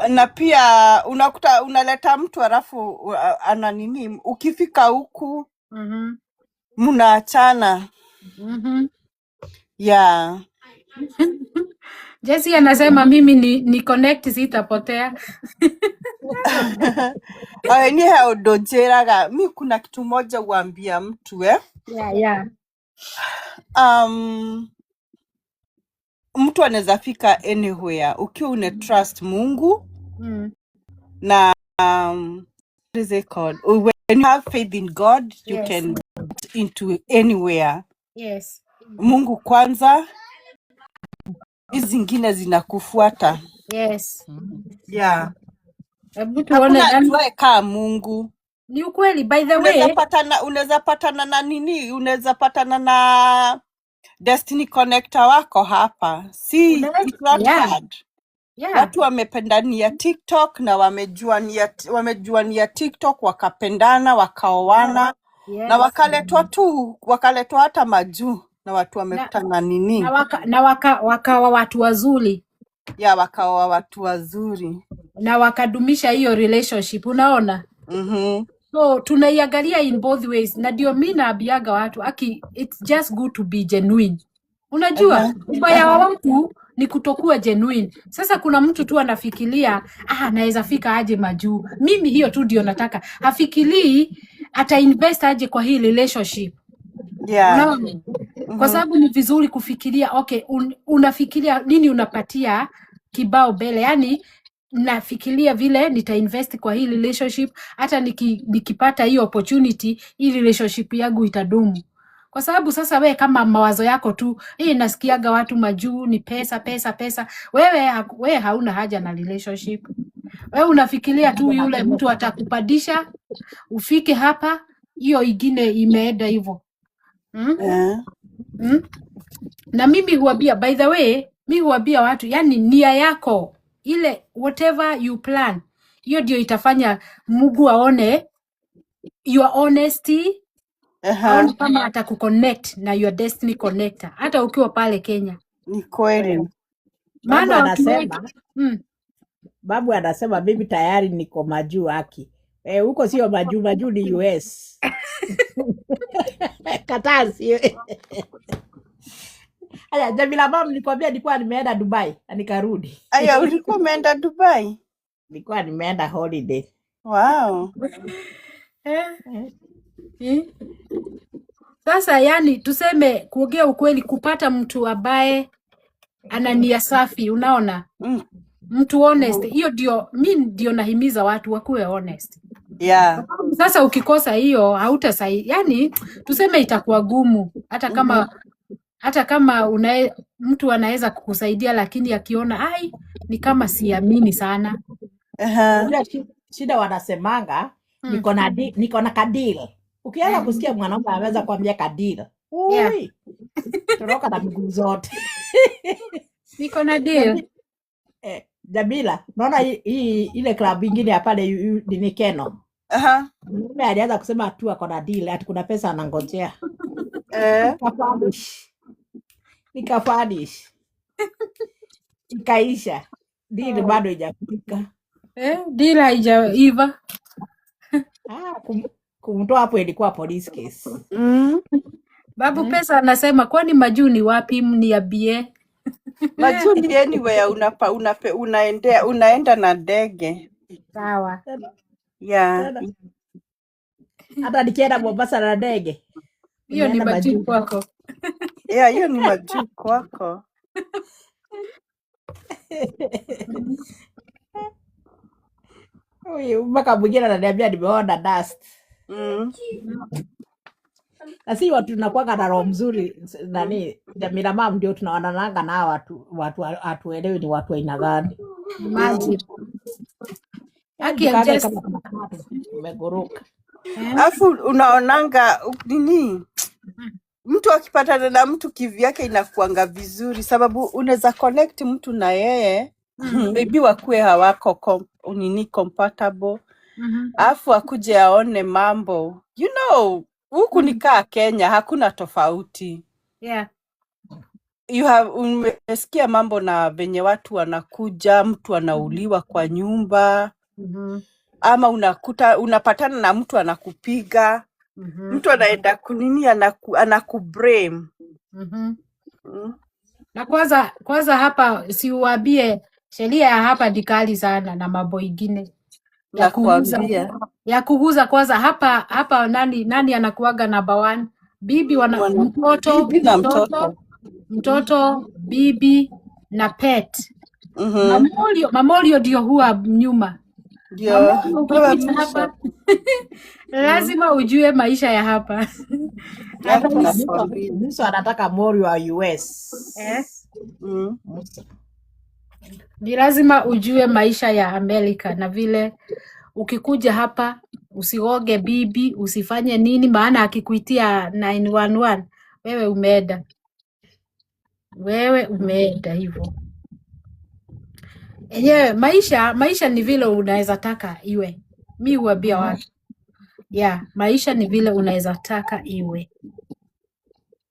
Speaker 5: na pia unakuta unaleta mtu alafu ana nini, ukifika huku mnaachana. Yeah.
Speaker 1: Jesse anasema mimi ni connect sitapotea.
Speaker 5: Oe, niĩ he ũndũ njĩraga mi, kuna kitu moja huambia mtu eh?
Speaker 1: Yeah.
Speaker 5: Mtu anaweza fika anywhere ukiwa una trust Mungu na what is it called? When you have faith in God you can get into anywhere. Mungu kwanza, hizi zingine zinakufuata. Yeah.
Speaker 1: Hebu tuone
Speaker 5: Hakuna
Speaker 1: nani.
Speaker 5: ajuae kaa Mungu.
Speaker 1: Ni ukweli by the
Speaker 5: Unaweza
Speaker 1: way.
Speaker 5: patana, unaweza patana na nini, unaweza patana na destiny connector wako hapa, si it's not hard. Watu wamependania TikTok na wamejuania TikTok, wakapendana, wakaoana na wakaletwa tu, wakaletwa hata majuu na watu wamekutana nini
Speaker 1: Na wakawa watu wazuri.
Speaker 5: Ya, wakaoa watu wazuri.
Speaker 1: Na wakadumisha hiyo relationship, unaona?
Speaker 5: Mm-hmm.
Speaker 1: So tunaiangalia in both ways, na ndio mi naambiaga watu aki, it's just good to be genuine. Unajua ubaya wa watu ni kutokuwa genuine. Sasa kuna mtu tu anafikiria, ah, naweza fika aje majuu, mimi hiyo tu ndio nataka. Hafikirii ata invest aje kwa hii relationship. Unaona? Kwa sababu ni vizuri kufikiria, okay, unafikiria nini, unapatia kibao mbele, yani nafikiria vile nitainvest kwa hii relationship, hata nikipata hiyo opportunity, hii relationship yangu itadumu. Kwa sababu sasa we kama mawazo yako tu hii, nasikiaga watu majuu ni pesa pesa pesa, wewe hauna haja na relationship. Wewe unafikiria tu yule mtu atakupandisha ufike hapa, hiyo ingine imeenda hivyo. Na mimi huambia, by the way, mi huambia watu, yani nia yako ile, whatever you plan, hiyo ndio itafanya Mungu aone your honesty, aone kama atakuconnect na your destiny connector hata ukiwa pale Kenya.
Speaker 5: Ni kweli.
Speaker 4: Babu
Speaker 1: Maana watu wengi
Speaker 4: anasema babu anasema mimi tayari niko majuu haki. Eh, huko sio majuu, majuu ni US. Kataa sio. Haya, Jamila mam, nilikwambia nilikuwa nimeenda Dubai na nikarudi.
Speaker 5: Aya, ulikuwa umeenda Dubai?
Speaker 4: Nilikuwa nimeenda holiday.
Speaker 5: Wow.
Speaker 1: Eh, eh. Sasa yani tuseme kuongea ukweli, kupata mtu ambaye ana nia safi, unaona, mtu honest, hiyo ndio mi ndio nahimiza watu wakuwe honest. Sasa ukikosa hiyo hautasai, yani tuseme itakuwa gumu hata kama hata kama mtu anaweza kukusaidia, lakini akiona ai, ni kama siamini sana.
Speaker 4: Unajua shida wanasemanga niko na kadeal. Ukianza kusikia mwanaume anaweza kuambia kadeal, ui, toroka na miguu zote.
Speaker 1: Niko na deal.
Speaker 4: Jamila, naona hii ile club ingine ya pale nini Keno. Mume alianza kusema tu ako na deal, ati kuna pesa anangojea. Nikafanish. Nikafanish. Ikaisha. Deal bado haijafika.
Speaker 1: Eh, deal haijaiva.
Speaker 4: Ah, kumtoa hapo ilikuwa police case.
Speaker 1: Babu Pesa anasema kwani majuu ni wapi, mniambie.
Speaker 5: Majuu ni anywhere unaenda na ndege.
Speaker 1: Sawa.
Speaker 4: Tena,
Speaker 5: Yeah.
Speaker 4: tena. Hata nikienda Mombasa na ndege
Speaker 1: Hiyo ni
Speaker 4: nimeenda
Speaker 1: majuu
Speaker 4: majuu.
Speaker 1: kwako.
Speaker 5: Yeah, hiyo ni majuu kwako.
Speaker 4: Huyu mpaka mwingine ananiambia nimeona dust. Na si watu tunakuwaga na roho mzuri nani Jamila mam ndio tunaonananga na hawa watu watu hatuelewi ni watu aina gani.
Speaker 1: Imagine.
Speaker 4: Yaani
Speaker 1: Aki I'm
Speaker 4: tukaage
Speaker 1: just
Speaker 4: kama kuna watu tumeguruka.
Speaker 1: Eh?
Speaker 5: Afu unaonanga nini, mtu akipatana na mtu kivyake inakuanga vizuri, sababu unaweza connect mtu na yeye maybe wakuwe hawako nini compatible, afu akuje aone mambo huku ni kaa Kenya, hakuna tofauti. You have umesikia mambo na venye watu wanakuja, mtu anauliwa kwa nyumba, ama unakuta unapatana na mtu anakupiga, mtu anaenda kunini, anakublame.
Speaker 1: Na kwanza kwanza hapa siuambie sheria ya hapa ni kali sana na mambo ingine ya kuguza
Speaker 5: Nakwambia.
Speaker 1: ya kuguza kwanza hapa hapa nani nani anakuaga number one? Bibi wana
Speaker 5: Mwana
Speaker 1: mtoto
Speaker 5: bibi na
Speaker 1: mtoto
Speaker 5: mtoto.
Speaker 1: mtoto bibi na pet. Mamolio mamolio ndio huwa nyuma.
Speaker 5: Ndio
Speaker 1: Mamolio
Speaker 5: wewe
Speaker 1: ukikuja
Speaker 5: mwisho.
Speaker 1: hapa lazima ujue maisha ya hapa.
Speaker 5: Hapo
Speaker 1: Otherwise,
Speaker 5: nakwambia.
Speaker 4: Musa anataka mori wa US.
Speaker 1: eh,
Speaker 4: Musa.
Speaker 1: ni lazima ujue maisha ya Amerika na vile ukikuja hapa usioge bibi, usifanye nini, maana akikuitia 911 wewe umeenda, wewe umeenda hivyo. Enyewe maisha maisha ni vile unaweza taka iwe. Mi huambia watu yeah, maisha ni vile unaweza taka iwe.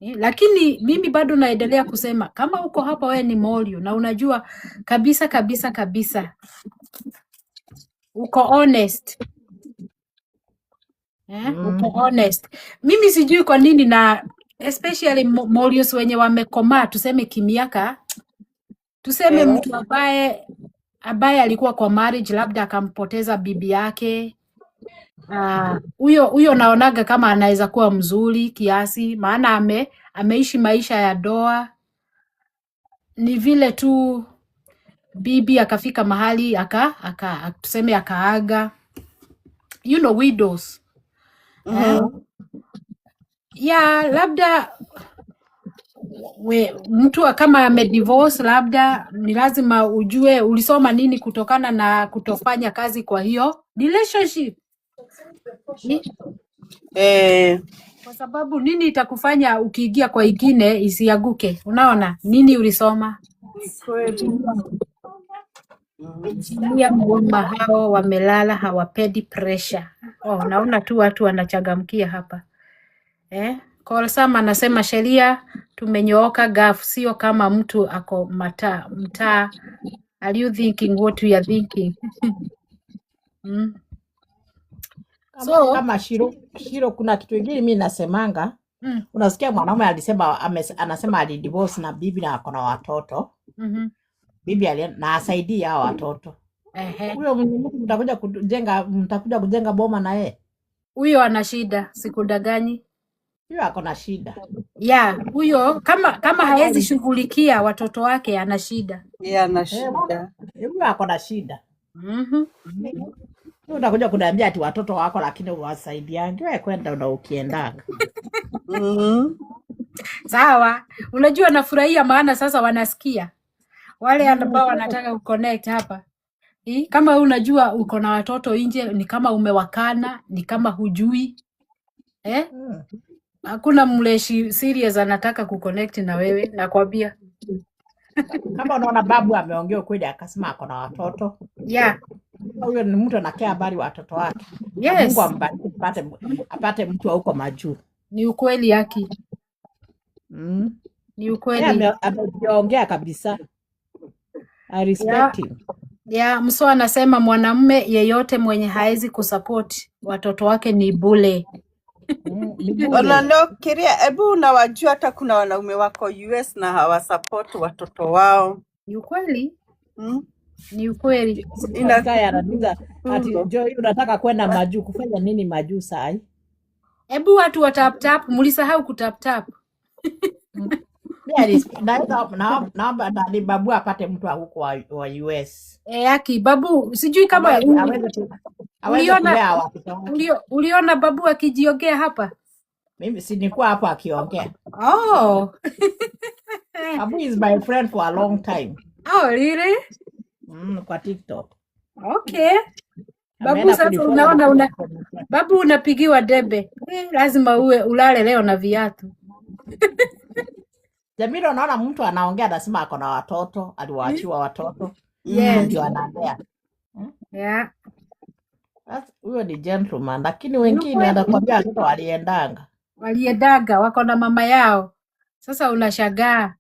Speaker 1: Lakini mimi bado naendelea kusema kama uko hapa wewe ni morio na unajua kabisa kabisa kabisa uko honest uko honest. Mimi sijui kwa nini na especially morios wenye wamekomaa tuseme kimiaka, tuseme mtu ambaye alikuwa kwa marriage labda akampoteza bibi yake huyo huyo naonaga kama anaweza kuwa mzuri kiasi, maana ameishi maisha ya doa. Ni vile tu bibi akafika mahali aka tuseme akaaga, widows eh? Ya labda mtu kama amedivorce, labda ni lazima ujue ulisoma nini kutokana na kutofanya kazi kwa hiyo relationship ni, kwa sababu nini itakufanya ukiingia kwa ingine isianguke? Unaona nini ulisoma?
Speaker 5: Ni kweli.
Speaker 1: Achilia ngoma, hao wamelala hawapendi pressure. Oh, naona tu watu wanachangamkia hapa eh? Kolsam anasema sheria tumenyooka gaf, sio kama mtu ako mtaa mtaa. Are you thinking what we are thinking?
Speaker 4: Kama,
Speaker 1: So
Speaker 4: kama Shiro, Shiro, kuna kitu ingine mi nasemanga, unasikia mwanaume alisema anasema alidivorce na bibi na ako na watoto bibi na asaidie hao watoto. Huyo mtu mtakuja kujenga boma na yeye,
Speaker 1: Huyo ana shida, sikudaganyi.
Speaker 4: huyo ako na shida.
Speaker 1: Ya huyo kama haezi shughulikia watoto wake ana shida.
Speaker 5: Yeye ana shida.
Speaker 4: Huyo ako na shida. Wewe utakuja kuniambia ati watoto wako lakini uwasaidiangi, wewe kwenda na ukiendanga.
Speaker 1: Sawa, unajua nafurahia maana sasa wanasikia wale ambao wanataka kuconnect hapa. Kama wewe unajua uko na watoto nje, ni kama umewakana, ni kama hujui eh? Hakuna mleshi serious anataka kuconnect na wewe, nakwambia.
Speaker 4: Kama unaona babu ameongea ukweli akasema ako na watoto, huyo ni mtu anakea habari watoto wake. Na Mungu ambariki apate mtu wa huko majuu.
Speaker 1: Ni ukweli haki, ni
Speaker 4: Yeye
Speaker 1: ukweli.
Speaker 4: amejiongea kabisa. I respect him.
Speaker 1: Ya, Mso anasema mwanamume yeyote mwenye haezi kusupport watoto wake ni bule.
Speaker 4: Ni bure.
Speaker 5: Wanalokiria, hebu unawajua hata kuna wanaume wako US na hawasupport watoto wao.
Speaker 1: Ni ukweli, ni ukweli.
Speaker 5: Ina
Speaker 4: Sky anauliza ati
Speaker 5: Tungo.
Speaker 4: Joy, unataka kwenda majuu kufanya nini majuu sai?
Speaker 1: Hebu watu wa tap tap, mlisahau kutap tap.
Speaker 4: Mimi naweza naomba nani babu apate mtu wa huko wa US.
Speaker 1: E, aki babu, sijui kama
Speaker 4: Aweze
Speaker 1: uliona
Speaker 4: kulea watoto wake.
Speaker 1: uliona babu akijiongea hapa?
Speaker 4: Mimi si nilikuwa hapo akiongea.
Speaker 1: Oh.
Speaker 4: Babu is my friend for a long time.
Speaker 1: Oh, really?
Speaker 4: Kwa TikTok.
Speaker 1: Okay. Babu
Speaker 4: Ameenda
Speaker 1: sasa
Speaker 4: kunifollow
Speaker 1: unaona
Speaker 4: na
Speaker 1: una
Speaker 4: kunifollow.
Speaker 1: babu unapigiwa debe. Lazima uwe ulale leo na viatu.
Speaker 4: Jamila, unaona mtu anaongea anasema ako na watoto, aliwaachiwa watoto. Ndio analea.
Speaker 1: Yeah.
Speaker 4: Sasa huyo ni gentleman, lakini
Speaker 1: Ni
Speaker 4: wengine
Speaker 1: ukweli.
Speaker 4: anakuambia watoto waliendanga.
Speaker 1: Waliedaga wako na mama yao. Sasa unashangaa.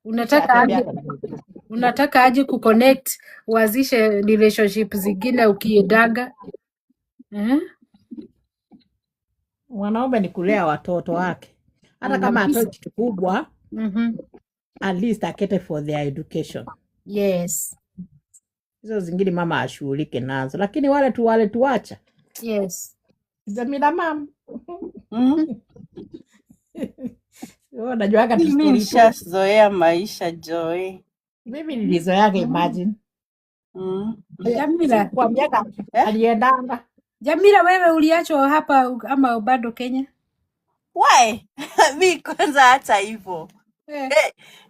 Speaker 1: Unataka
Speaker 4: Atembea
Speaker 1: aje
Speaker 4: kwa miguu.
Speaker 1: unataka aje kuconnect uanzishe relationship zingine ukiedaga. Eh?
Speaker 4: Mwanaume ni kulea watoto wake, hata kama
Speaker 1: Kabisa.
Speaker 4: hatoi kitu kubwa. At least acater for their education. Hizo zingine mama ashughulike nazo, lakini wale tu wale tuacha. Zamila mam. Wewe unajuaga tu
Speaker 5: Mimi
Speaker 4: story tu.
Speaker 5: nishazoea maisha, Joy.
Speaker 4: Mimi nilizoeaga, imagine.
Speaker 1: Jamila,
Speaker 4: Sikukwambiaga
Speaker 5: Eh?
Speaker 4: aliendanga.
Speaker 1: Jamila, wewe uliachwa hapa ama bado Kenya?
Speaker 5: Why? Mi kwanza hata hivyo.
Speaker 1: Eh.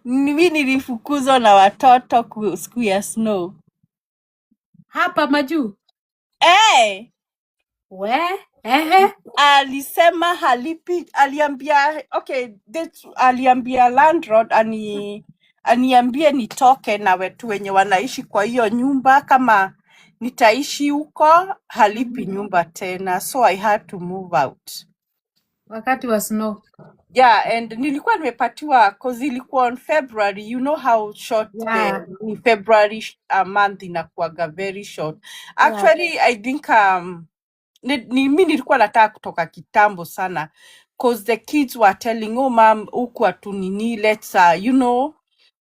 Speaker 5: Mi nilifukuzwa na watoto siku ya snow.
Speaker 1: Hapa majuu?
Speaker 5: Eh,
Speaker 1: We? Ehe.
Speaker 5: alisema halipi, aliambia okay, this, aliambia landlord aniambie nitoke na wetu wenye wanaishi kwa hiyo nyumba, kama nitaishi huko halipi nyumba tena, so I had to move out.
Speaker 1: Wakati wa snow.
Speaker 5: Yeah, and nilikuwa nimepatiwa, 'cause ilikuwa on February, you know how short the February month inakuwaga, very short. Actually, I think ni mi nilikuwa nataka kutoka kitambo sana, 'cause the kids were telling, "Oh mam, huku hatunini, let's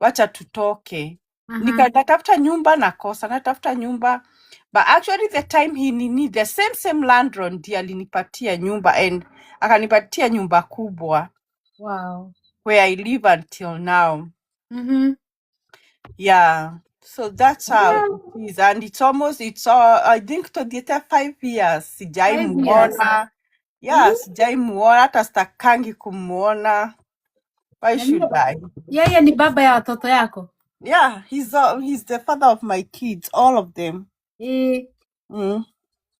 Speaker 5: wacha tutoke." Natafuta nyumba nakosa, natafuta nyumba, but actually the time he nini, the same landlord ndiye alinipatia nyumba and akanipatia nyumba kubwa where I live until now. Yeah, so that's how it is, and it's almost it's I think to the 5 years sijai
Speaker 1: 5 years.
Speaker 5: muona. Yeah, sijai muona, hata stakangi kumuona. Why
Speaker 1: Na
Speaker 5: should I?
Speaker 1: yeye ni baba ya watoto yako?
Speaker 5: Yeah, he's the father of my kids, all of them.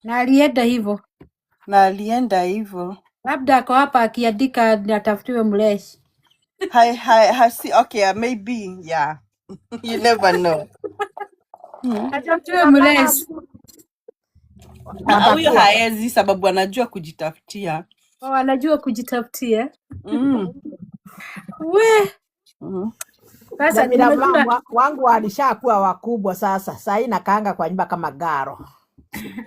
Speaker 1: Na alienda hivyo.
Speaker 5: Na alienda hivyo.
Speaker 1: Labda ako hapa akiandika atafutiwe mleshi.
Speaker 5: Hi, hi, hi, see, okay, maybe, yeah. You never know.
Speaker 1: Atafutiwe mleshi.
Speaker 5: Ah, huyo
Speaker 4: Watakuwa
Speaker 5: haezi sababu anajua kujitafutia.
Speaker 1: Oh, anajua kujitafutia. We, sasa
Speaker 4: Jamila
Speaker 1: unajua
Speaker 4: wangu walishakuwa wakubwa sasa. Sahii nakaanga kwa nyumba kama garo.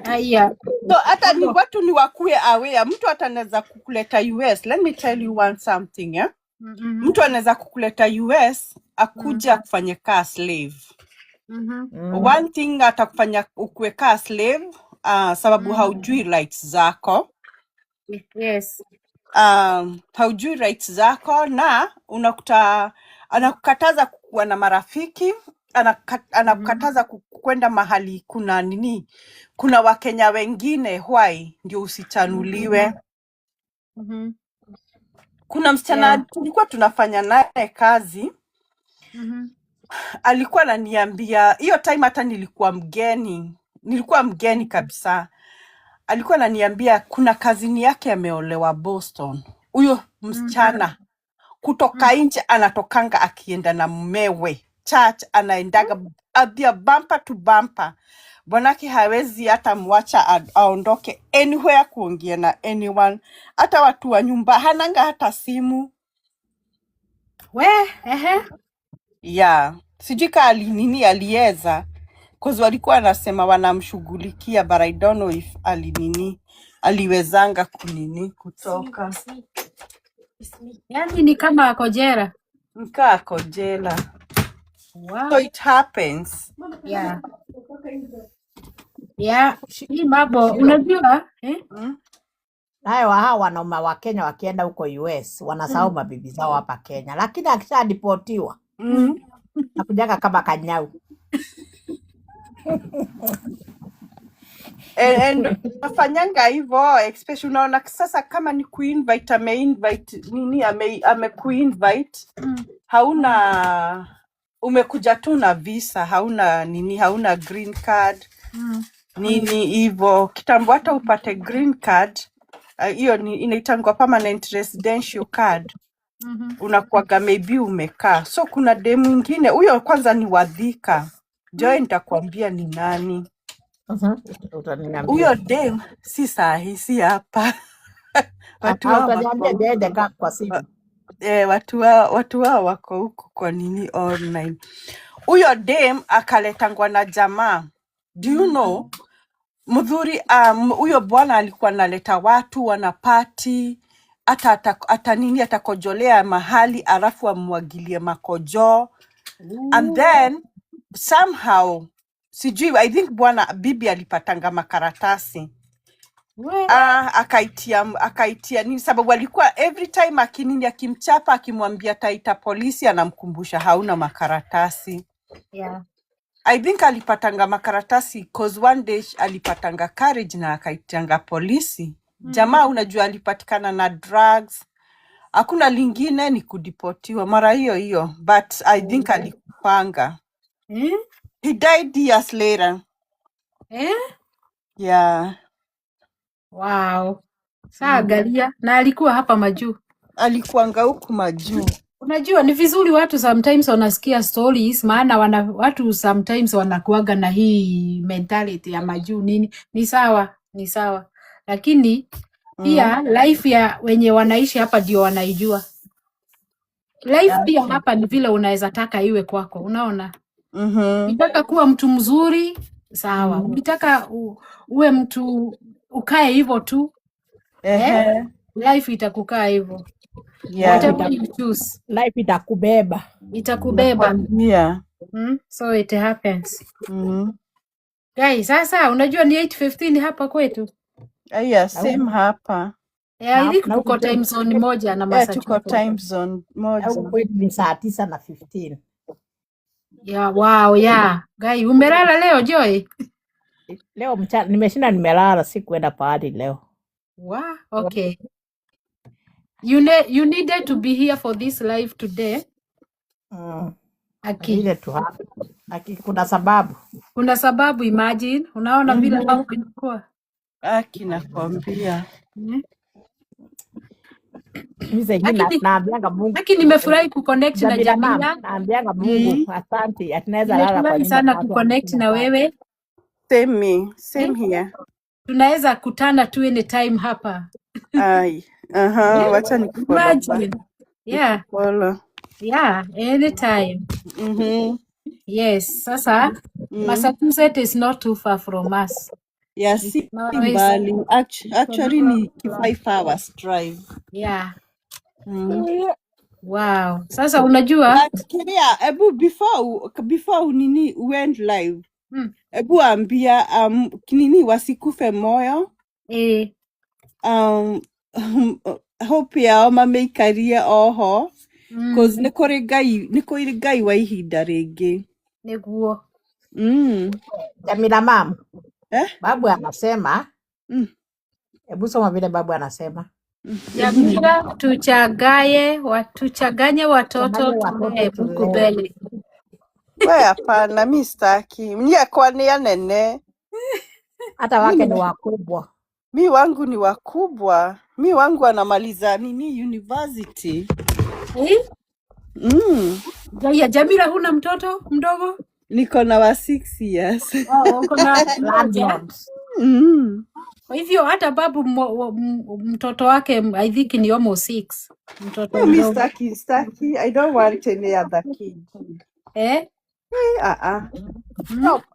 Speaker 1: Aya.
Speaker 5: So hata ni watu ni wakuwe aware, mtu hata anaweza kukuleta US. Let me tell you one something, eh? Mtu anaweza kukuleta US akuja akufanye kaa slave. One thing atakufanya ukuwe kaa slave, sababu haujui rights zako. Haujui rights zako na unakuta anakukataza kuwa na marafiki, anakukataza kwenda mahali kuna nini, kuna Wakenya wengine. Why? Ndio usichanuliwe. Kuna msichana tulikuwa tunafanya naye kazi, alikuwa ananiambia hiyo time, hata nilikuwa mgeni, nilikuwa mgeni kabisa. Alikuwa ananiambia kuna cousin yake ameolewa Boston. Huyo msichana kutoka nje anatokanga akienda na mumewe church, anaendaga abia bumper to bumper. Bwanake hawezi hata mwacha aondoke anywhere kuongea na anyone, hata watu wa nyumba hananga hata simu.
Speaker 1: We, ehe.
Speaker 5: Yeah, sijui kaa alinini, alieza, 'cause walikuwa wanasema wanamshughulikia, but I don't know if alinini, aliwezanga kunini, kutoka.
Speaker 1: Yaani ni kama ako jela.
Speaker 5: Nkaa ako jela. So it happens.
Speaker 1: Yeah. Hii mambo
Speaker 4: Shiro.
Speaker 1: unajua, eh?
Speaker 4: Nayo hawa wanaume wa Kenya wakienda huko US wanasahau mabibi zao hapa Kenya, lakini akishadipotiwa nakujaga kama kanyau.
Speaker 5: And nafanyanga hivyo, especially unaona sasa kama ni kuinvite, ameinvite nini, amekuinvite, hauna, umekuja tu na visa, hauna nini, hauna green card nini hivyo. Kitambo hata upate green card, hiyo ni inaitangwa permanent residential card, unakuwaga maybe umekaa. So kuna dem mwingine, huyo kwanza ni wadhika, Joy, nitakuambia ni nani
Speaker 4: Utaniambia.
Speaker 5: Huyo dem, si sahi, si hapa, watu
Speaker 4: Ah,
Speaker 5: wao wako
Speaker 4: utaniambia niende
Speaker 5: huku
Speaker 4: kaa kwa simu.
Speaker 5: Eh, watu wao wako huku kwa nini online. Huyo dem akaletangwa na jamaa, do you know, mdhuri, huyo bwana alikuwa analeta watu wanapati. Hata nini, atakojolea mahali alafu amwagilie makojoo and then somehow, sijui, I think bwana bibi alipatanga makaratasi.
Speaker 1: We.
Speaker 5: Ah, akaitia nini, sababu alikuwa every time akinini, akimchapa, akimwambia taita polisi, anamkumbusha hauna makaratasi. I think alipatanga makaratasi 'cause one day alipatanga courage na akaitanga polisi. Jamaa unajua alipatikana na drugs, hakuna lingine ni kudeportiwa mara hiyo hiyo, but I think alikupanga.
Speaker 1: Eh?
Speaker 5: He died years later.
Speaker 1: Eh?
Speaker 5: Yeah.
Speaker 1: Wow. Saa angalia, na alikuwa hapa majuu.
Speaker 5: Alikuanga huku majuu.
Speaker 1: Unajua ni vizuri watu sometimes wanasikia stories, maana watu sometimes wanakuaga na hii mentality ya majuu nini. Ni sawa, ni sawa, lakini pia life ya wenye wanaishi hapa ndio wanaijua. Life pia hapa ni vile unaweza taka iwe kwako, unaona? Ukitaka kuwa mtu mzuri sawa, ukitaka uwe mtu ukae hivyo tu, eh? Life itakukaa hivyo. Whatever you choose.
Speaker 4: Life itakubeba.
Speaker 1: Itakubeba.
Speaker 5: Nakwambia.
Speaker 1: So it happens. Guys, sasa unajua ni 8:15 hapa kwetu.
Speaker 5: Aya,
Speaker 4: Na
Speaker 5: same hapa.
Speaker 1: Yeah, I
Speaker 4: na
Speaker 1: think
Speaker 4: na
Speaker 1: tuko
Speaker 4: huku
Speaker 1: time zone moja na
Speaker 5: Yeah, tuko
Speaker 1: Massachusetts.
Speaker 5: Time zone
Speaker 4: Na
Speaker 5: moja.
Speaker 4: huku kwetu ni saa 9:15.
Speaker 1: Yeah, wow, yeah. Guy, umelala leo, Joy?
Speaker 4: Leo mchana nimeshinda nimelala, sikuenda pahali leo.
Speaker 1: Wow, okay. You needed to be here for this live today. Aki.
Speaker 4: Ile tu hapa. Aki, kuna sababu.
Speaker 1: Kuna sababu, imagine. Unaona vile mambo inakuwa.
Speaker 5: Aki, nakwambia.
Speaker 4: Mimi saa ingine
Speaker 1: Aki,
Speaker 4: naambianga Mungu
Speaker 1: Aki, nimefurahi kuconnect na
Speaker 4: Jamila mam,
Speaker 1: Jamila.
Speaker 4: naambianga Mungu asante, atunaweza lala kwa
Speaker 1: Nimefurahi
Speaker 4: nyumba
Speaker 1: sana
Speaker 4: na watu
Speaker 1: kuconnect
Speaker 4: wameshinda
Speaker 1: na
Speaker 4: sana.
Speaker 1: wewe.
Speaker 5: Same me, same
Speaker 1: Eh?
Speaker 5: here.
Speaker 1: Tunaweza kutana tu anytime hapa.
Speaker 5: Ai. Aha, wacha nikufollow back.
Speaker 1: Imagine. Yeah,
Speaker 5: Nikufollow.
Speaker 1: yeah, anytime. Yes, sasa Massachusetts is not too far from us.
Speaker 5: Yeah,
Speaker 1: We
Speaker 5: si
Speaker 1: can always
Speaker 5: mbali. Actually ni 5 hours drive.
Speaker 1: Yeah. Wow. Sasa unajua
Speaker 5: But Kenya, ebu before unini went live, ebu ambia nini wasikufe moyo. Hope yao mameikarie oho cause nĩ kũrĩ Ngai wa ihinda rĩngĩ.
Speaker 1: Niguo.
Speaker 4: Jamila mam,
Speaker 5: Eh?
Speaker 4: Babu anasema, hebu soma vile babu anasema.
Speaker 1: Jamila, tuchanganye watoto
Speaker 4: Changanye watoto
Speaker 1: tulee Mungu
Speaker 4: tulee.
Speaker 1: mbele.
Speaker 5: We hapana, mi staki. Niakwa nĩ anene.
Speaker 4: Hata
Speaker 5: Mi
Speaker 4: wake
Speaker 5: ni
Speaker 4: ni wakubwa.
Speaker 5: Mi wangu ni wakubwa. Mi wangu anamaliza nini university.
Speaker 1: Eh? Ya Jamila, huna mtoto mdogo?
Speaker 5: Niko na wa 6 years.
Speaker 1: Oh, uko na mmoja.
Speaker 4: Landlord.
Speaker 1: Kwa hivyo hata babu mtoto wake I think ni almost 6. Mtoto
Speaker 5: No, mi
Speaker 1: mdogo.
Speaker 5: staki, staki. I don't want any other kid.
Speaker 1: Eh?
Speaker 5: Eh, ah, ah.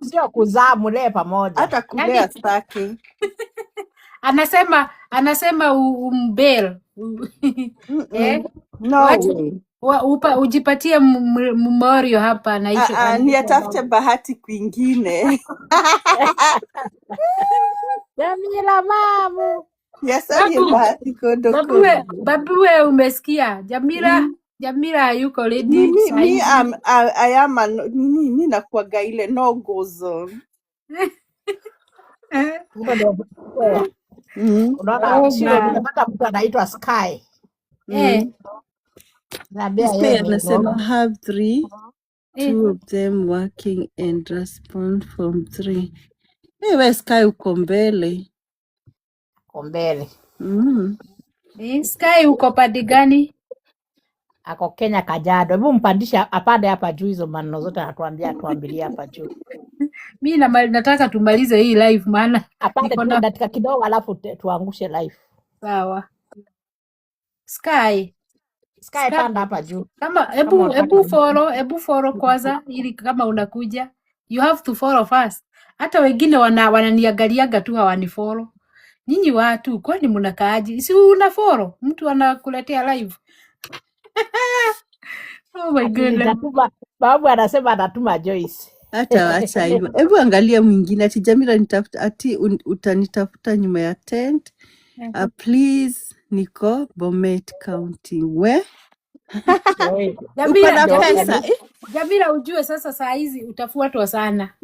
Speaker 4: Sio kuzaa, mulee pamoja.
Speaker 5: Hata kulea
Speaker 1: Yaani
Speaker 5: staki.
Speaker 1: anasema umbel eh?
Speaker 5: No
Speaker 1: Wacha
Speaker 5: way.
Speaker 1: ujipatie mmorio hapa
Speaker 5: Ah,
Speaker 1: anaitwa
Speaker 5: ah,
Speaker 1: anaitwa
Speaker 5: niatafute
Speaker 1: babu.
Speaker 5: bahati kwingine.
Speaker 4: Jamila mamu.
Speaker 5: Niasalie
Speaker 1: Babu,
Speaker 5: bahati kondo
Speaker 1: babuwe,
Speaker 5: kondo.
Speaker 1: babuwe, umesikia? Jamila, Jamila yuko ready
Speaker 5: Mimi mi
Speaker 1: saizi.
Speaker 5: am, I am a, nini mi nakuwaga ile no go zone.
Speaker 4: Huko ndio unaona
Speaker 1: Oh,
Speaker 4: Shiro,
Speaker 1: ma.
Speaker 4: nimepata mtu anaitwa Sky.
Speaker 1: Eh,
Speaker 4: Naambia
Speaker 5: Sky
Speaker 4: yeye ni
Speaker 5: anasema
Speaker 4: no.
Speaker 5: have three, two of them working and respond from three. Hey, we Sky uko mbele.
Speaker 4: Ako mbele.
Speaker 1: Sky uko padi gani?
Speaker 4: Ako Kenya, Kajiado. Hebu mpandisha apande hapa juu, hizo maneno zote anatuambia atuambilie hapa juu.
Speaker 1: Mi nataka tumalize hii live maana
Speaker 4: Apande
Speaker 1: niko
Speaker 4: tu
Speaker 1: na
Speaker 4: dakika kidogo, alafu tuangushe live.
Speaker 1: Sawa. Sky,
Speaker 4: Sky,
Speaker 1: Sky,
Speaker 4: panda hapa juu
Speaker 1: kama
Speaker 4: kama
Speaker 1: ebu
Speaker 4: unataka.
Speaker 1: ebu follow, ebu follow kwanza ili kama unakuja you have to follow first. Hata wengine wananiangaliaga tu hawani follow. Nyinyi watu kwani mnakaaji? Si una follow mtu anakuletea live. Oh my
Speaker 4: Ati
Speaker 1: goodness.
Speaker 4: nitatuma, babu anasema anatuma Joyce.
Speaker 5: Hata wacha hivyo. Hebu angalia mwingine ati Jamila nitafuta, ati utanitafuta nyuma ya tent. Please, niko Bomet County. We
Speaker 4: Joy.
Speaker 5: uko
Speaker 1: Jamila,
Speaker 5: na
Speaker 4: Joy
Speaker 5: pesa
Speaker 4: ani
Speaker 5: eh?
Speaker 1: Jamila ujue sasa saa hizi utafuatwa sana.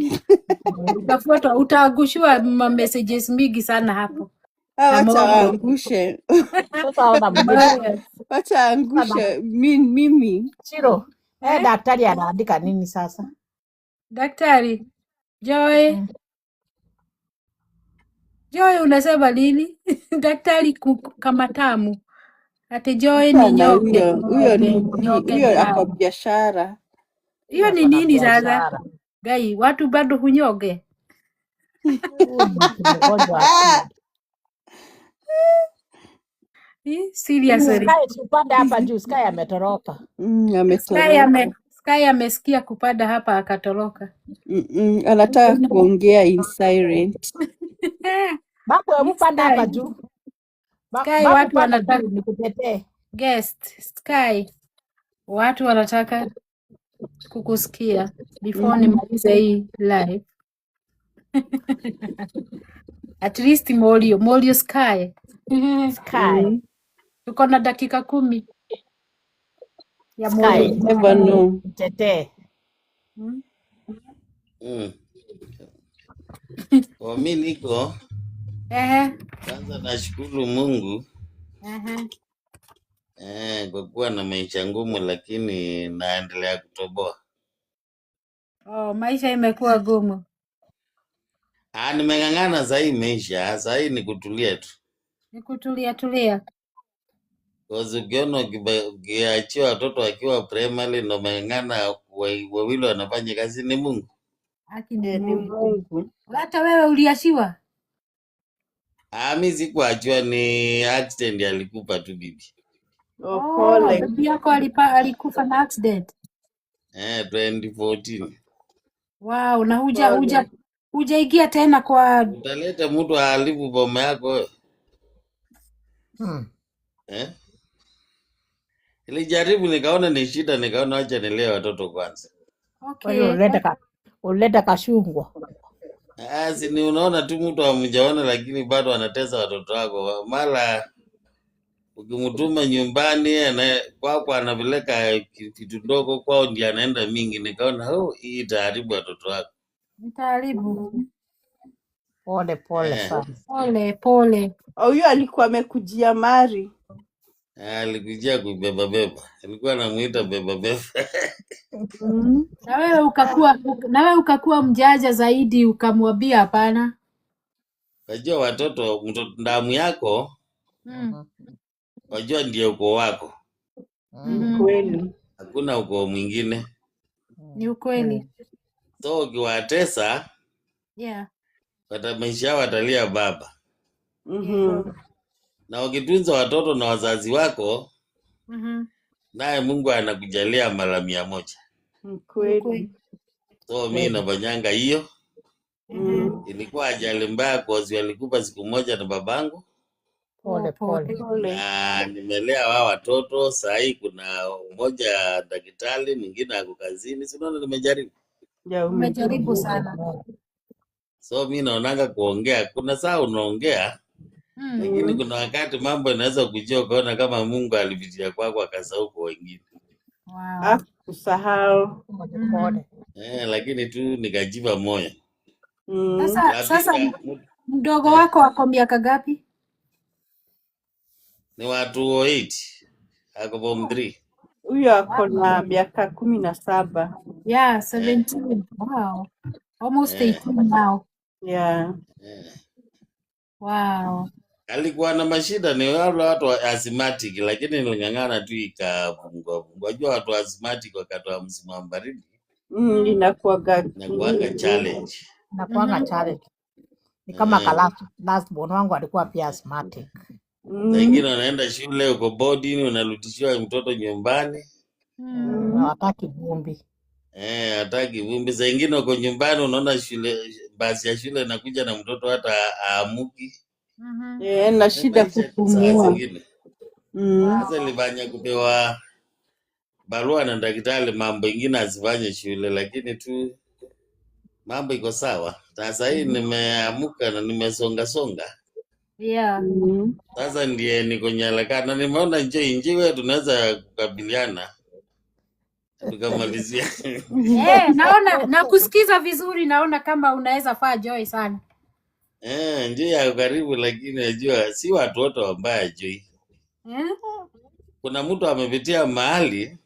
Speaker 1: Utafuatwa, utaagushiwa ma messages mingi sana hapo.
Speaker 5: Ah,
Speaker 1: Na
Speaker 5: wacha
Speaker 1: Morio.
Speaker 5: waangushe,
Speaker 4: sasa ona mwingine
Speaker 1: Morio.
Speaker 5: wacha
Speaker 4: sasa na
Speaker 5: angushe mimi.
Speaker 4: Shiro. Eh,
Speaker 1: Eh?
Speaker 4: daktari anaandika nini sasa?
Speaker 1: Daktari Joy, Joy unasema nini? Daktari kama tamu. Ati Joy ni
Speaker 5: Hapana,
Speaker 1: nyoge,
Speaker 5: huyo huyo
Speaker 1: nyoge,
Speaker 5: ni
Speaker 1: nyoge
Speaker 5: huyo ako
Speaker 1: dawa.
Speaker 5: biashara.
Speaker 1: Hiyo
Speaker 4: Huyo
Speaker 1: ni
Speaker 4: ako na
Speaker 1: nini sasa?
Speaker 4: biashara.
Speaker 1: Gai, watu bado hunyoge.
Speaker 4: Huyu ni mtu mgonjwa akili.
Speaker 1: Eh, seriously.
Speaker 4: Sky tupande hapa juu, Sky ametoroka.
Speaker 1: Sky
Speaker 5: Ametoroka.
Speaker 1: Sky amesikia kupanda hapa akatoroka.
Speaker 5: Anataka kuongea in silent.
Speaker 4: Babu, hebu panda hapa
Speaker 1: Sky,
Speaker 4: juu.
Speaker 1: Sky
Speaker 4: Babu,
Speaker 1: watu
Speaker 4: panda
Speaker 1: wanataka
Speaker 4: juu nikutetee.
Speaker 1: guest. Sky, watu wanataka kukusikia before nimalize hii live. At least Morio, Morio Sky.
Speaker 4: Sky.
Speaker 1: Tuko na dakika 10 ya Morio.
Speaker 4: Sky,
Speaker 5: Never know.
Speaker 4: mtetee.
Speaker 7: Kwa mi niko
Speaker 1: Ehe.
Speaker 7: kwanza, nashukuru Mungu
Speaker 1: Ehe.
Speaker 7: kwa kuwa na maisha ngumu, lakini naendelea kutoboa.
Speaker 1: Oh, maisha imekuwa gumu.
Speaker 7: Nimeng'ang'ana sahii, imeisha sahii ni kutulia tu.
Speaker 1: Ni kutulia tulia.
Speaker 7: Cause ukiona ukiachia watoto wakiwa primary ndo umeng'ang'ana, wawili wanafanya kazi, ni Mungu.
Speaker 1: Haki ni
Speaker 5: Eh, ni
Speaker 1: Mungu.
Speaker 5: Mungu.
Speaker 1: Hata wewe uliashiwa?
Speaker 7: Mi sikuachiwa, ni accident alikupa tu bibi.
Speaker 5: Oh,
Speaker 1: Oh,
Speaker 5: pole.
Speaker 1: bibi yako alikufa na accident.
Speaker 7: 2014.
Speaker 1: Wow, na huja
Speaker 5: Pole.
Speaker 1: hujaingia tena kwa
Speaker 7: Utaleta mtu aharibu boma yako wewe? Eh? Nilijaribu nikaona ni shida, nikaona wacha nilee watoto kwanza.
Speaker 4: Kwa hiyo
Speaker 1: okay.
Speaker 4: ulileta kashungwa.
Speaker 7: Si ni unaona tu mtu hamjaona, lakini bado anatesa watoto wako. Mara ukimtuma nyumbani kwako anapeleka kitu ndogo, kwao ndiye anaenda mingi. Nikaona oh, hii itaharibu watoto wako.
Speaker 1: Nitaharibu.
Speaker 4: Pole pole sana.
Speaker 1: Pole pole.
Speaker 5: Oh, huyo alikuwa amekujia mari.
Speaker 7: Alikujia kubeba beba, alikuwa anamuita beba beba.
Speaker 1: Na wewe ukakuwa na wewe ukakuwa mjanja zaidi ukamwambia hapana.
Speaker 7: Wajua watoto, mtoto damu yako wajua ndiye ukoo wako,
Speaker 5: Ni kweli.
Speaker 7: hakuna ukoo mwingine.
Speaker 1: Ni ukweli.
Speaker 7: So ukiwatesa
Speaker 1: Yeah.
Speaker 7: maisha yao watalia baba. Na ukitunza watoto na wazazi wako, naye Mungu anakujalia mara 100.
Speaker 5: Ni
Speaker 1: Ni
Speaker 5: kweli.
Speaker 1: ukweli.
Speaker 7: So mi nafanyanga hiyo. Ilikuwa ajali mbaya kozi walikufa siku moja na babangu,
Speaker 4: Pole
Speaker 1: Oh,
Speaker 4: pole.
Speaker 1: pole.
Speaker 5: Pole.
Speaker 7: na nimelea wao watoto. Sahii kuna mmoja daktari, mwingine ako kazini. Si unaona nimejaribu.
Speaker 5: Ya
Speaker 1: Umejaribu
Speaker 5: umejaribu.
Speaker 1: sana.
Speaker 7: So mi naonanga kuongea, kuna saa unaongea lakini kuna wakati mambo inaweza kujia ukaona kama Mungu alipitia kwako akasahau kwa wengine.
Speaker 1: Wow.
Speaker 5: Hakusahau.
Speaker 4: Pole pole.
Speaker 7: Lakini tu nikajipa moyo.
Speaker 1: Sasa
Speaker 7: La
Speaker 1: sasa
Speaker 7: pili,
Speaker 1: mdogo wako ako miaka gapi?
Speaker 7: ni watu 8 ako form 3.
Speaker 5: Huyo ako na miaka 17.
Speaker 1: Yeah, 17. Wow. Almost 18 now.
Speaker 5: Yeah.
Speaker 1: Wow.
Speaker 7: Alikuwa na mashida, ni wale watu wa asthmatic, lakini niling'ang'ana tu ikapungua pungua. Unajua watu wa asthmatic wakati wa msimu wa baridi
Speaker 5: Inakuwaga
Speaker 7: inakuanga challenge.
Speaker 4: Inakuanga challenge. Ni kama last born wangu alikuwa pia asthmatic.
Speaker 7: Saa ingine unaenda shule uko boarding, unarudishiwa mtoto nyumbani.
Speaker 4: Hawataki vumbi.
Speaker 7: Hataki vumbi. Saa ingine uko nyumbani unaona shule, basi ya shule inakuja na mtoto hata aamuki.
Speaker 5: Eh, na
Speaker 7: Ni
Speaker 5: shida
Speaker 7: maisha tu saa
Speaker 5: kupumua.
Speaker 7: zingine. Sasa nilifanya kupewa barua na daktari, mambo ingine asifanye shule, lakini tu mambo iko sawa. Sasa hii nimeamuka na nimesonga songa.
Speaker 1: Yeah.
Speaker 7: Sasa ndiye niko Nyalaka na nimeona nje wewe tunaweza kukabiliana tukamalizia.
Speaker 1: Naona nakusikiza vizuri, naona kama unaweza faa Joy sana.
Speaker 7: Nje ya karibu, lakini najua si watu wote wabaya Joy. Kuna mtu amepitia mahali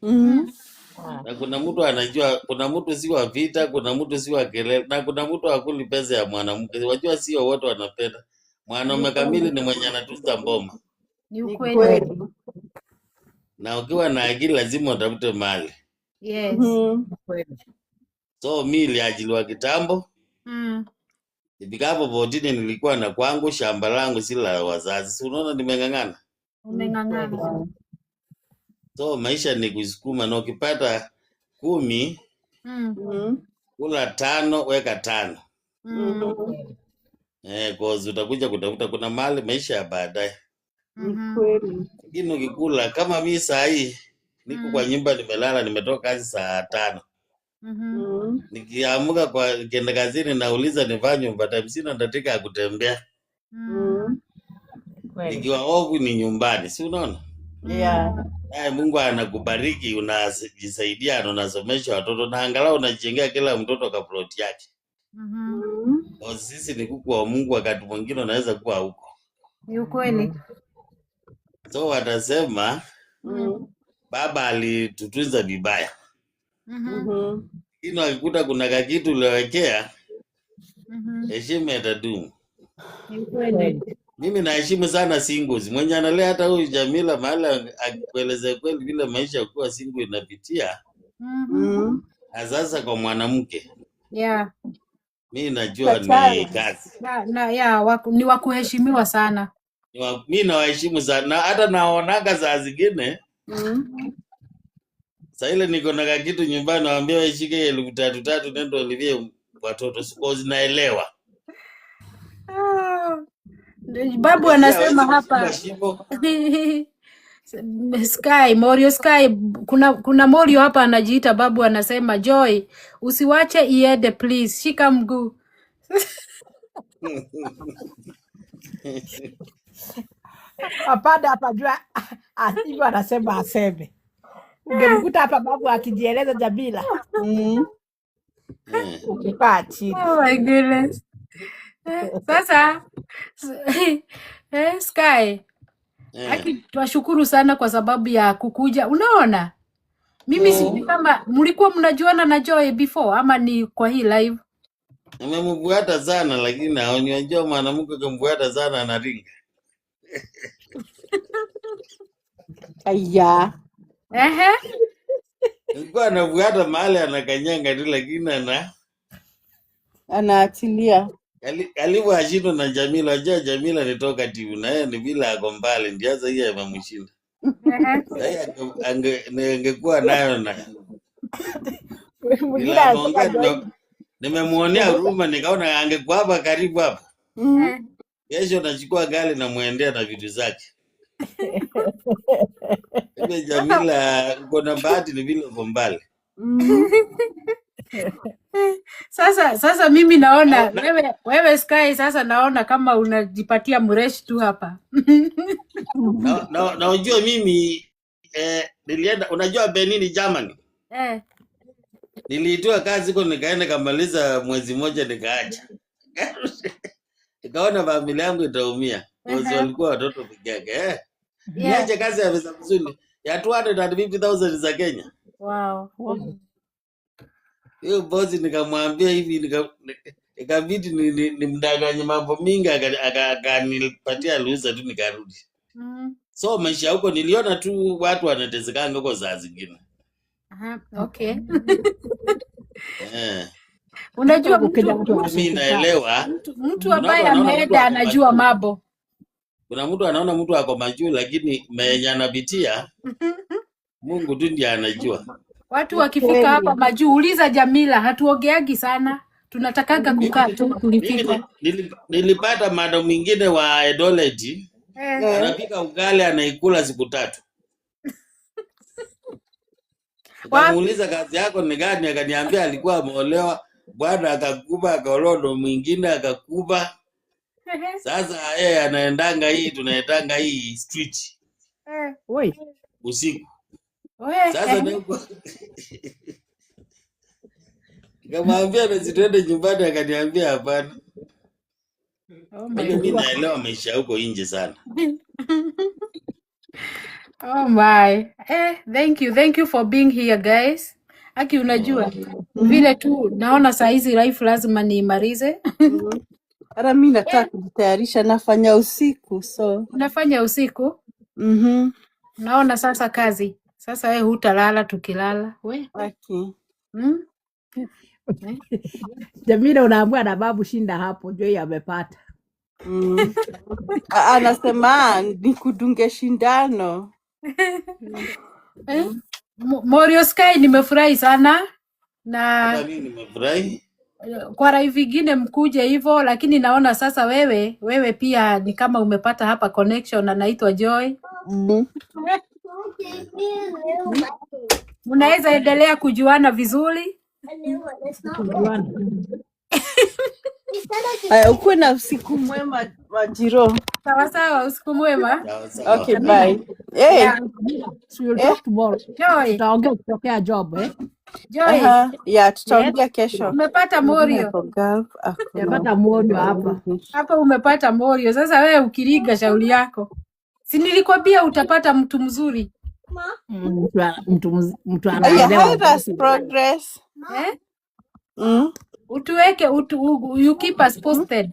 Speaker 7: na kuna mtu anajua, kuna mtu si wa vita, kuna mtu si wa kelele, na kuna mtu hakuli pesa ya mwanamke. Wajua sio wote wanapenda. Mwanaume kamili ni mwenye anatunza mboma,
Speaker 1: Ni
Speaker 5: Ni
Speaker 1: ukweli.
Speaker 5: kweli.
Speaker 7: na ukiwa na akili lazima utafute mali.
Speaker 1: Yes.
Speaker 4: Kweli.
Speaker 7: So mi niliajiliwa kitambo, ifikapo 14 nilikuwa na kwangu, shamba langu si la wazazi. Si unaona nimeng'ang'ana.
Speaker 1: Umeng'ang'ana.
Speaker 7: So maisha ni kusukuma, na ukipata 10 kula 5 weka 5. Cause utakuja kutafuta kuna mali maisha ya baadaye.
Speaker 5: Ni kweli.
Speaker 7: Lakini ukikula kama mi saa hii niko kwa nyumba nimelala, nimetoka kazi saa 5. Nikiamka kwa nikienda kazini nauliza nifanye overtime, sina dakika ya kutembea.
Speaker 4: Kweli.
Speaker 7: Nikiwa off ni nyumbani, si unaona?
Speaker 5: Yeah.
Speaker 7: Mungu anakubariki, unajisaidia na unasomesha watoto na angalau unajengea kila mtoto ka plot yake. Kwa sisi ni kuku wa Mungu, wakati mwingine unaweza kuwa huko.
Speaker 1: Ni ukweli.
Speaker 7: So watasema baba alitutunza vibaya. Lakini wakikuta kuna kakitu uliwekea, heshima itadumu.
Speaker 1: Ni ukweli.
Speaker 7: Mimi naheshimu sana singles. Mwenye analea hata huyu Jamila mahali akikueleza kweli vile maisha kuwa single inapitia. Na sasa kwa mwanamke. Mimi najua ni
Speaker 5: Hatari.
Speaker 7: kazi.
Speaker 1: Ni wa kuheshimiwa sana.
Speaker 7: Mimi nawaheshimu sana. Na hata naonaga saa zingine. Saa ile niko na kitu nyumbani nawaambia washike 3,000 nendo walivie watoto, suppose naelewa.
Speaker 1: Babu
Speaker 7: Unajua
Speaker 1: anasema
Speaker 7: hawezi
Speaker 1: hapa.
Speaker 7: kushika shimo.
Speaker 1: Sky, Morio Sky, kuna Morio hapa anajiita babu anasema Joy, usiwache iende please, shika mguu.
Speaker 4: Hapana, hapa jua, hivyo anasema aseme. Ungemkuta hapa babu akijieleza Jamila. Ukikaa chini.
Speaker 1: Oh my goodness. Sasa, Sky, Aki, twashukuru sana kwa sababu ya kukuja. Unaona? Mimi sijui kama mlikuwa mnajuana na Joy before ama ni kwa hii live.
Speaker 7: Nimemfuata sana lakini haoni. Unajua mwanamke ukimfuata sana anaringa.
Speaker 5: Aya.
Speaker 7: Nilikuwa nafuata mahali anakanyanga tu lakini ana
Speaker 5: anaachilia.
Speaker 7: Karibu ashindwe na Jamila. Unajua Jamila ni toka timu na yeye ni bila ako mbali, ndio sasa hiyo imemshinda. Sasa hiyo angekuwa nayo na
Speaker 4: Mwingine
Speaker 7: Nila
Speaker 4: anasema
Speaker 7: ameongea,
Speaker 4: Joy.
Speaker 7: nimemuonea huruma nikaona angekuwa hapa karibu hapa. Kesho nachukua gari na muendea na vitu zake. Hivi Jamila uko na bahati ni vile uko mbali.
Speaker 1: Sasa mimi naona wewe Sky sasa naona kama unajipatia mresh tu hapa.
Speaker 7: Na unajua mimi nilienda, unajua Benin ni Germany. Niliitoa kazi huko nikaenda kamaliza mwezi mmoja nikaacha. Nikaona familia yangu itaumia. Mwezi walikuwa watoto peke yake. Niache kazi ya pesa mzuri ya 250,000 za Kenya.
Speaker 1: Wow.
Speaker 7: Hiyo bosi nikamwambia hivi, ikabidi nimdanganye mambo mingi, akanipatia ruhusa tu nikarudi. So maisha huko niliona tu watu wanatesekanga huko saa zingine.
Speaker 1: Aha, okay. Unajua
Speaker 4: Huko Kenya mtu
Speaker 7: Mimi naelewa.
Speaker 1: mtu
Speaker 7: Kuna
Speaker 1: ambaye
Speaker 7: watu wanaona mtu
Speaker 1: ameenda
Speaker 7: ako
Speaker 1: anajua
Speaker 7: majuu.
Speaker 1: mambo.
Speaker 7: Kuna mtu anaona mtu ako majuu lakini mwenye anapitia Mungu tu ndiye anajua.
Speaker 1: Watu wakifika hapa majuu, uliza Jamila, hatuongeagi sana. Tunatakaga
Speaker 7: Mimi
Speaker 1: kukaa tu
Speaker 7: mimi
Speaker 1: tulipikwa.
Speaker 7: nilipata mada mwingine wa Eldoret, anapika ugali anaikula siku 3.
Speaker 1: Wapi?
Speaker 7: Nikamuuliza kazi yako ni gani, akaniambia alikuwa ameolewa, bwana akakuba, akaolewa ndo mwingine akakuba. Sasa yeye anaendanga hii, tunaendanga hii street
Speaker 4: Oi.
Speaker 7: usiku.
Speaker 1: We,
Speaker 7: Sasa nikamwambia na tuende nyumbani, akaniambia hapana.
Speaker 1: Oh
Speaker 7: Kwa
Speaker 1: my
Speaker 7: hiyo mimi
Speaker 1: God.
Speaker 7: naelewa maisha huko nje sana.
Speaker 1: Oh my. Thank you. Thank you for being here guys. Aki, unajua vile tu naona saa hizi life lazima niimalize.
Speaker 5: Hata mi nataka kujitayarisha, nafanya usiku so
Speaker 1: Unafanya usiku? Naona sasa kazi. Sasa wewe hutalala tukilala. We.
Speaker 5: Okay.
Speaker 1: Eh?
Speaker 4: Jamila, unaambiwa na babu shinda hapo, Joy amepata.
Speaker 5: Anasema nikudunge shindano.
Speaker 1: Eh? Morio Sky, nimefurahi sana na
Speaker 7: Hata mimi nimefurahi.
Speaker 1: kwa live ingine mkuje hivyo, lakini naona sasa wewe pia ni kama umepata hapa connection, anaitwa Joy. Mnaweza endelea kujuana vizuri.
Speaker 4: Kujuana.
Speaker 5: Aya, ukuwe na usiku mwema Majiro.
Speaker 1: Sawa sawa, usiku mwema.
Speaker 7: Sawa sawa.
Speaker 5: Okay,
Speaker 4: Jamila,
Speaker 5: bye. Hey.
Speaker 1: Yeah.
Speaker 4: So we'll
Speaker 5: Eh?
Speaker 4: talk tomorrow.
Speaker 1: Joy.
Speaker 4: Tutaongea kutokea job eh?
Speaker 1: Joy.
Speaker 5: Yeah,
Speaker 1: Yes.
Speaker 5: tutaongea kesho.
Speaker 1: Umepata Morio.
Speaker 5: Ako Gulf, ako na
Speaker 4: Nimepata Morio hapa.
Speaker 1: Hapa umepata Morio. Sasa wewe ukiriga shauri yako. Si nilikwambia utapata mtu mzuri.
Speaker 4: Mtu
Speaker 5: Aya,
Speaker 4: anaelewa.
Speaker 5: hi Ras Progress.
Speaker 1: Eh? Utuweke you keep us posted.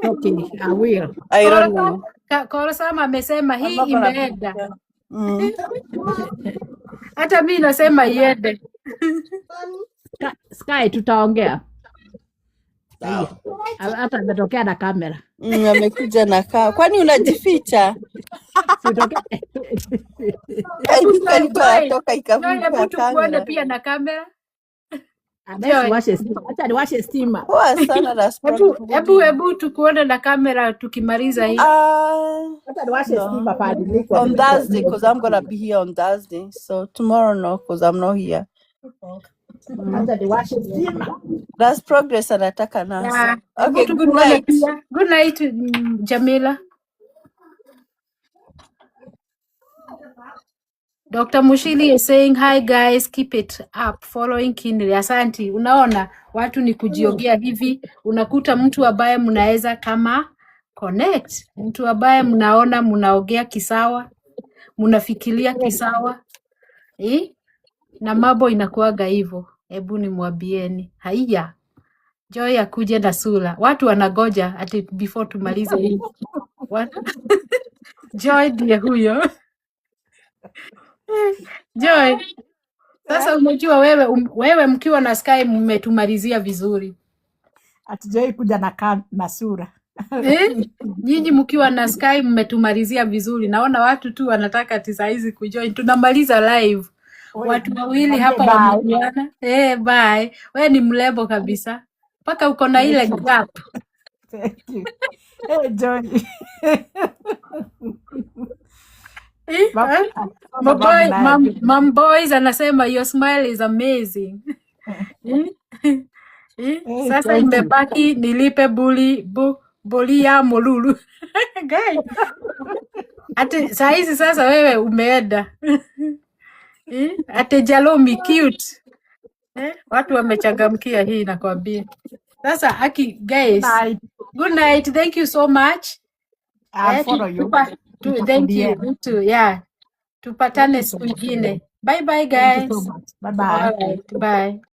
Speaker 4: Okay, I will.
Speaker 5: I don't know.
Speaker 1: Korosama amesema hii
Speaker 5: I'm not gonna
Speaker 1: imeenda. Hata mimi nasema iende.
Speaker 4: Sky, tutaongea.
Speaker 7: Sawa.
Speaker 4: Hata ametokea na kamera.
Speaker 5: Amekuja na kaa. Kwani unajificha?
Speaker 4: Sitokea.
Speaker 5: I
Speaker 1: Hebu
Speaker 5: think
Speaker 1: Joy,
Speaker 5: alikuwa
Speaker 1: Joy,
Speaker 5: anatoka
Speaker 1: Joy,
Speaker 5: ikavuka
Speaker 1: hebu tukuone
Speaker 5: kamera.
Speaker 1: pia na kamera.
Speaker 4: Unless
Speaker 1: Joy.
Speaker 4: washe stima. Acha niwashe stima.
Speaker 5: Poa sana Ras
Speaker 1: Hebu
Speaker 5: Progress.
Speaker 1: hebu hebu tukuone na kamera tukimaliza hii.
Speaker 4: Acha niwashe
Speaker 5: No.
Speaker 4: stima pale niko.
Speaker 5: On Thursday, because I'm gonna be here on Thursday. So tomorrow no, because I'm not here.
Speaker 4: Acha niwashe stima.
Speaker 5: Ras Progress anataka nasa.
Speaker 1: Yeah. Hebu
Speaker 5: Okay, good
Speaker 1: tukuone
Speaker 5: night.
Speaker 1: pia. Good night, Jamila. Dr. Mushili is saying hi guys, keep it up following keenly. Asanti. Unaona watu ni kujiogea hivi, unakuta mtu ambaye mnaweza kama connect, mtu ambaye mnaona mnaogea kisawa, mnafikiria kisawa eh? Na mambo inakuwaga hivyo. Hebu nimwambieni, haiya Joy akuje na sura, watu wanagoja ati before tumalize hii. Joy ndiye huyo. Joy, sasa umejua wewe, wewe mkiwa na Sky mmetumalizia vizuri.
Speaker 4: Hatujawai kuja na sura.
Speaker 1: Eh? Nyinyi mkiwa na Sky mmetumalizia vizuri. Naona watu tu wanataka ati saa hizi kujoin. Tunamaliza live.
Speaker 4: Oi,
Speaker 1: Watu wawili
Speaker 4: mwambie
Speaker 1: hapa
Speaker 4: bye.
Speaker 1: wamejuana. Bye. Wewe ni mrembo kabisa. Mpaka uko na ile
Speaker 4: Thank you.
Speaker 1: gap.
Speaker 4: Thank you. Hey, Joy.
Speaker 1: Eh?
Speaker 4: Babu,
Speaker 1: Eh?
Speaker 4: babu naye.
Speaker 1: Mom boys anasema your smile is amazing. Eh? Eh?
Speaker 4: Hey,
Speaker 1: Sasa
Speaker 4: thank you.
Speaker 1: imebaki nilipe buli ya molulu. Guy. Ati saa hizi sasa wewe umeenda. Eh? Ati Jalomi cute. Eh? Watu wamechangamkia hii nakwambia. Sasa aki guys.
Speaker 4: Night.
Speaker 1: Good night. Thank you so much.
Speaker 4: I'll follow you.
Speaker 1: Thank you.
Speaker 4: NitakuDM.
Speaker 1: You too. Yeah.
Speaker 4: Thank
Speaker 1: Tupatane
Speaker 4: you so
Speaker 1: siku
Speaker 4: much.
Speaker 1: ingine. Bye bye
Speaker 4: Thank you so
Speaker 1: guys.
Speaker 4: much. Bye bye.
Speaker 1: All right. Bye.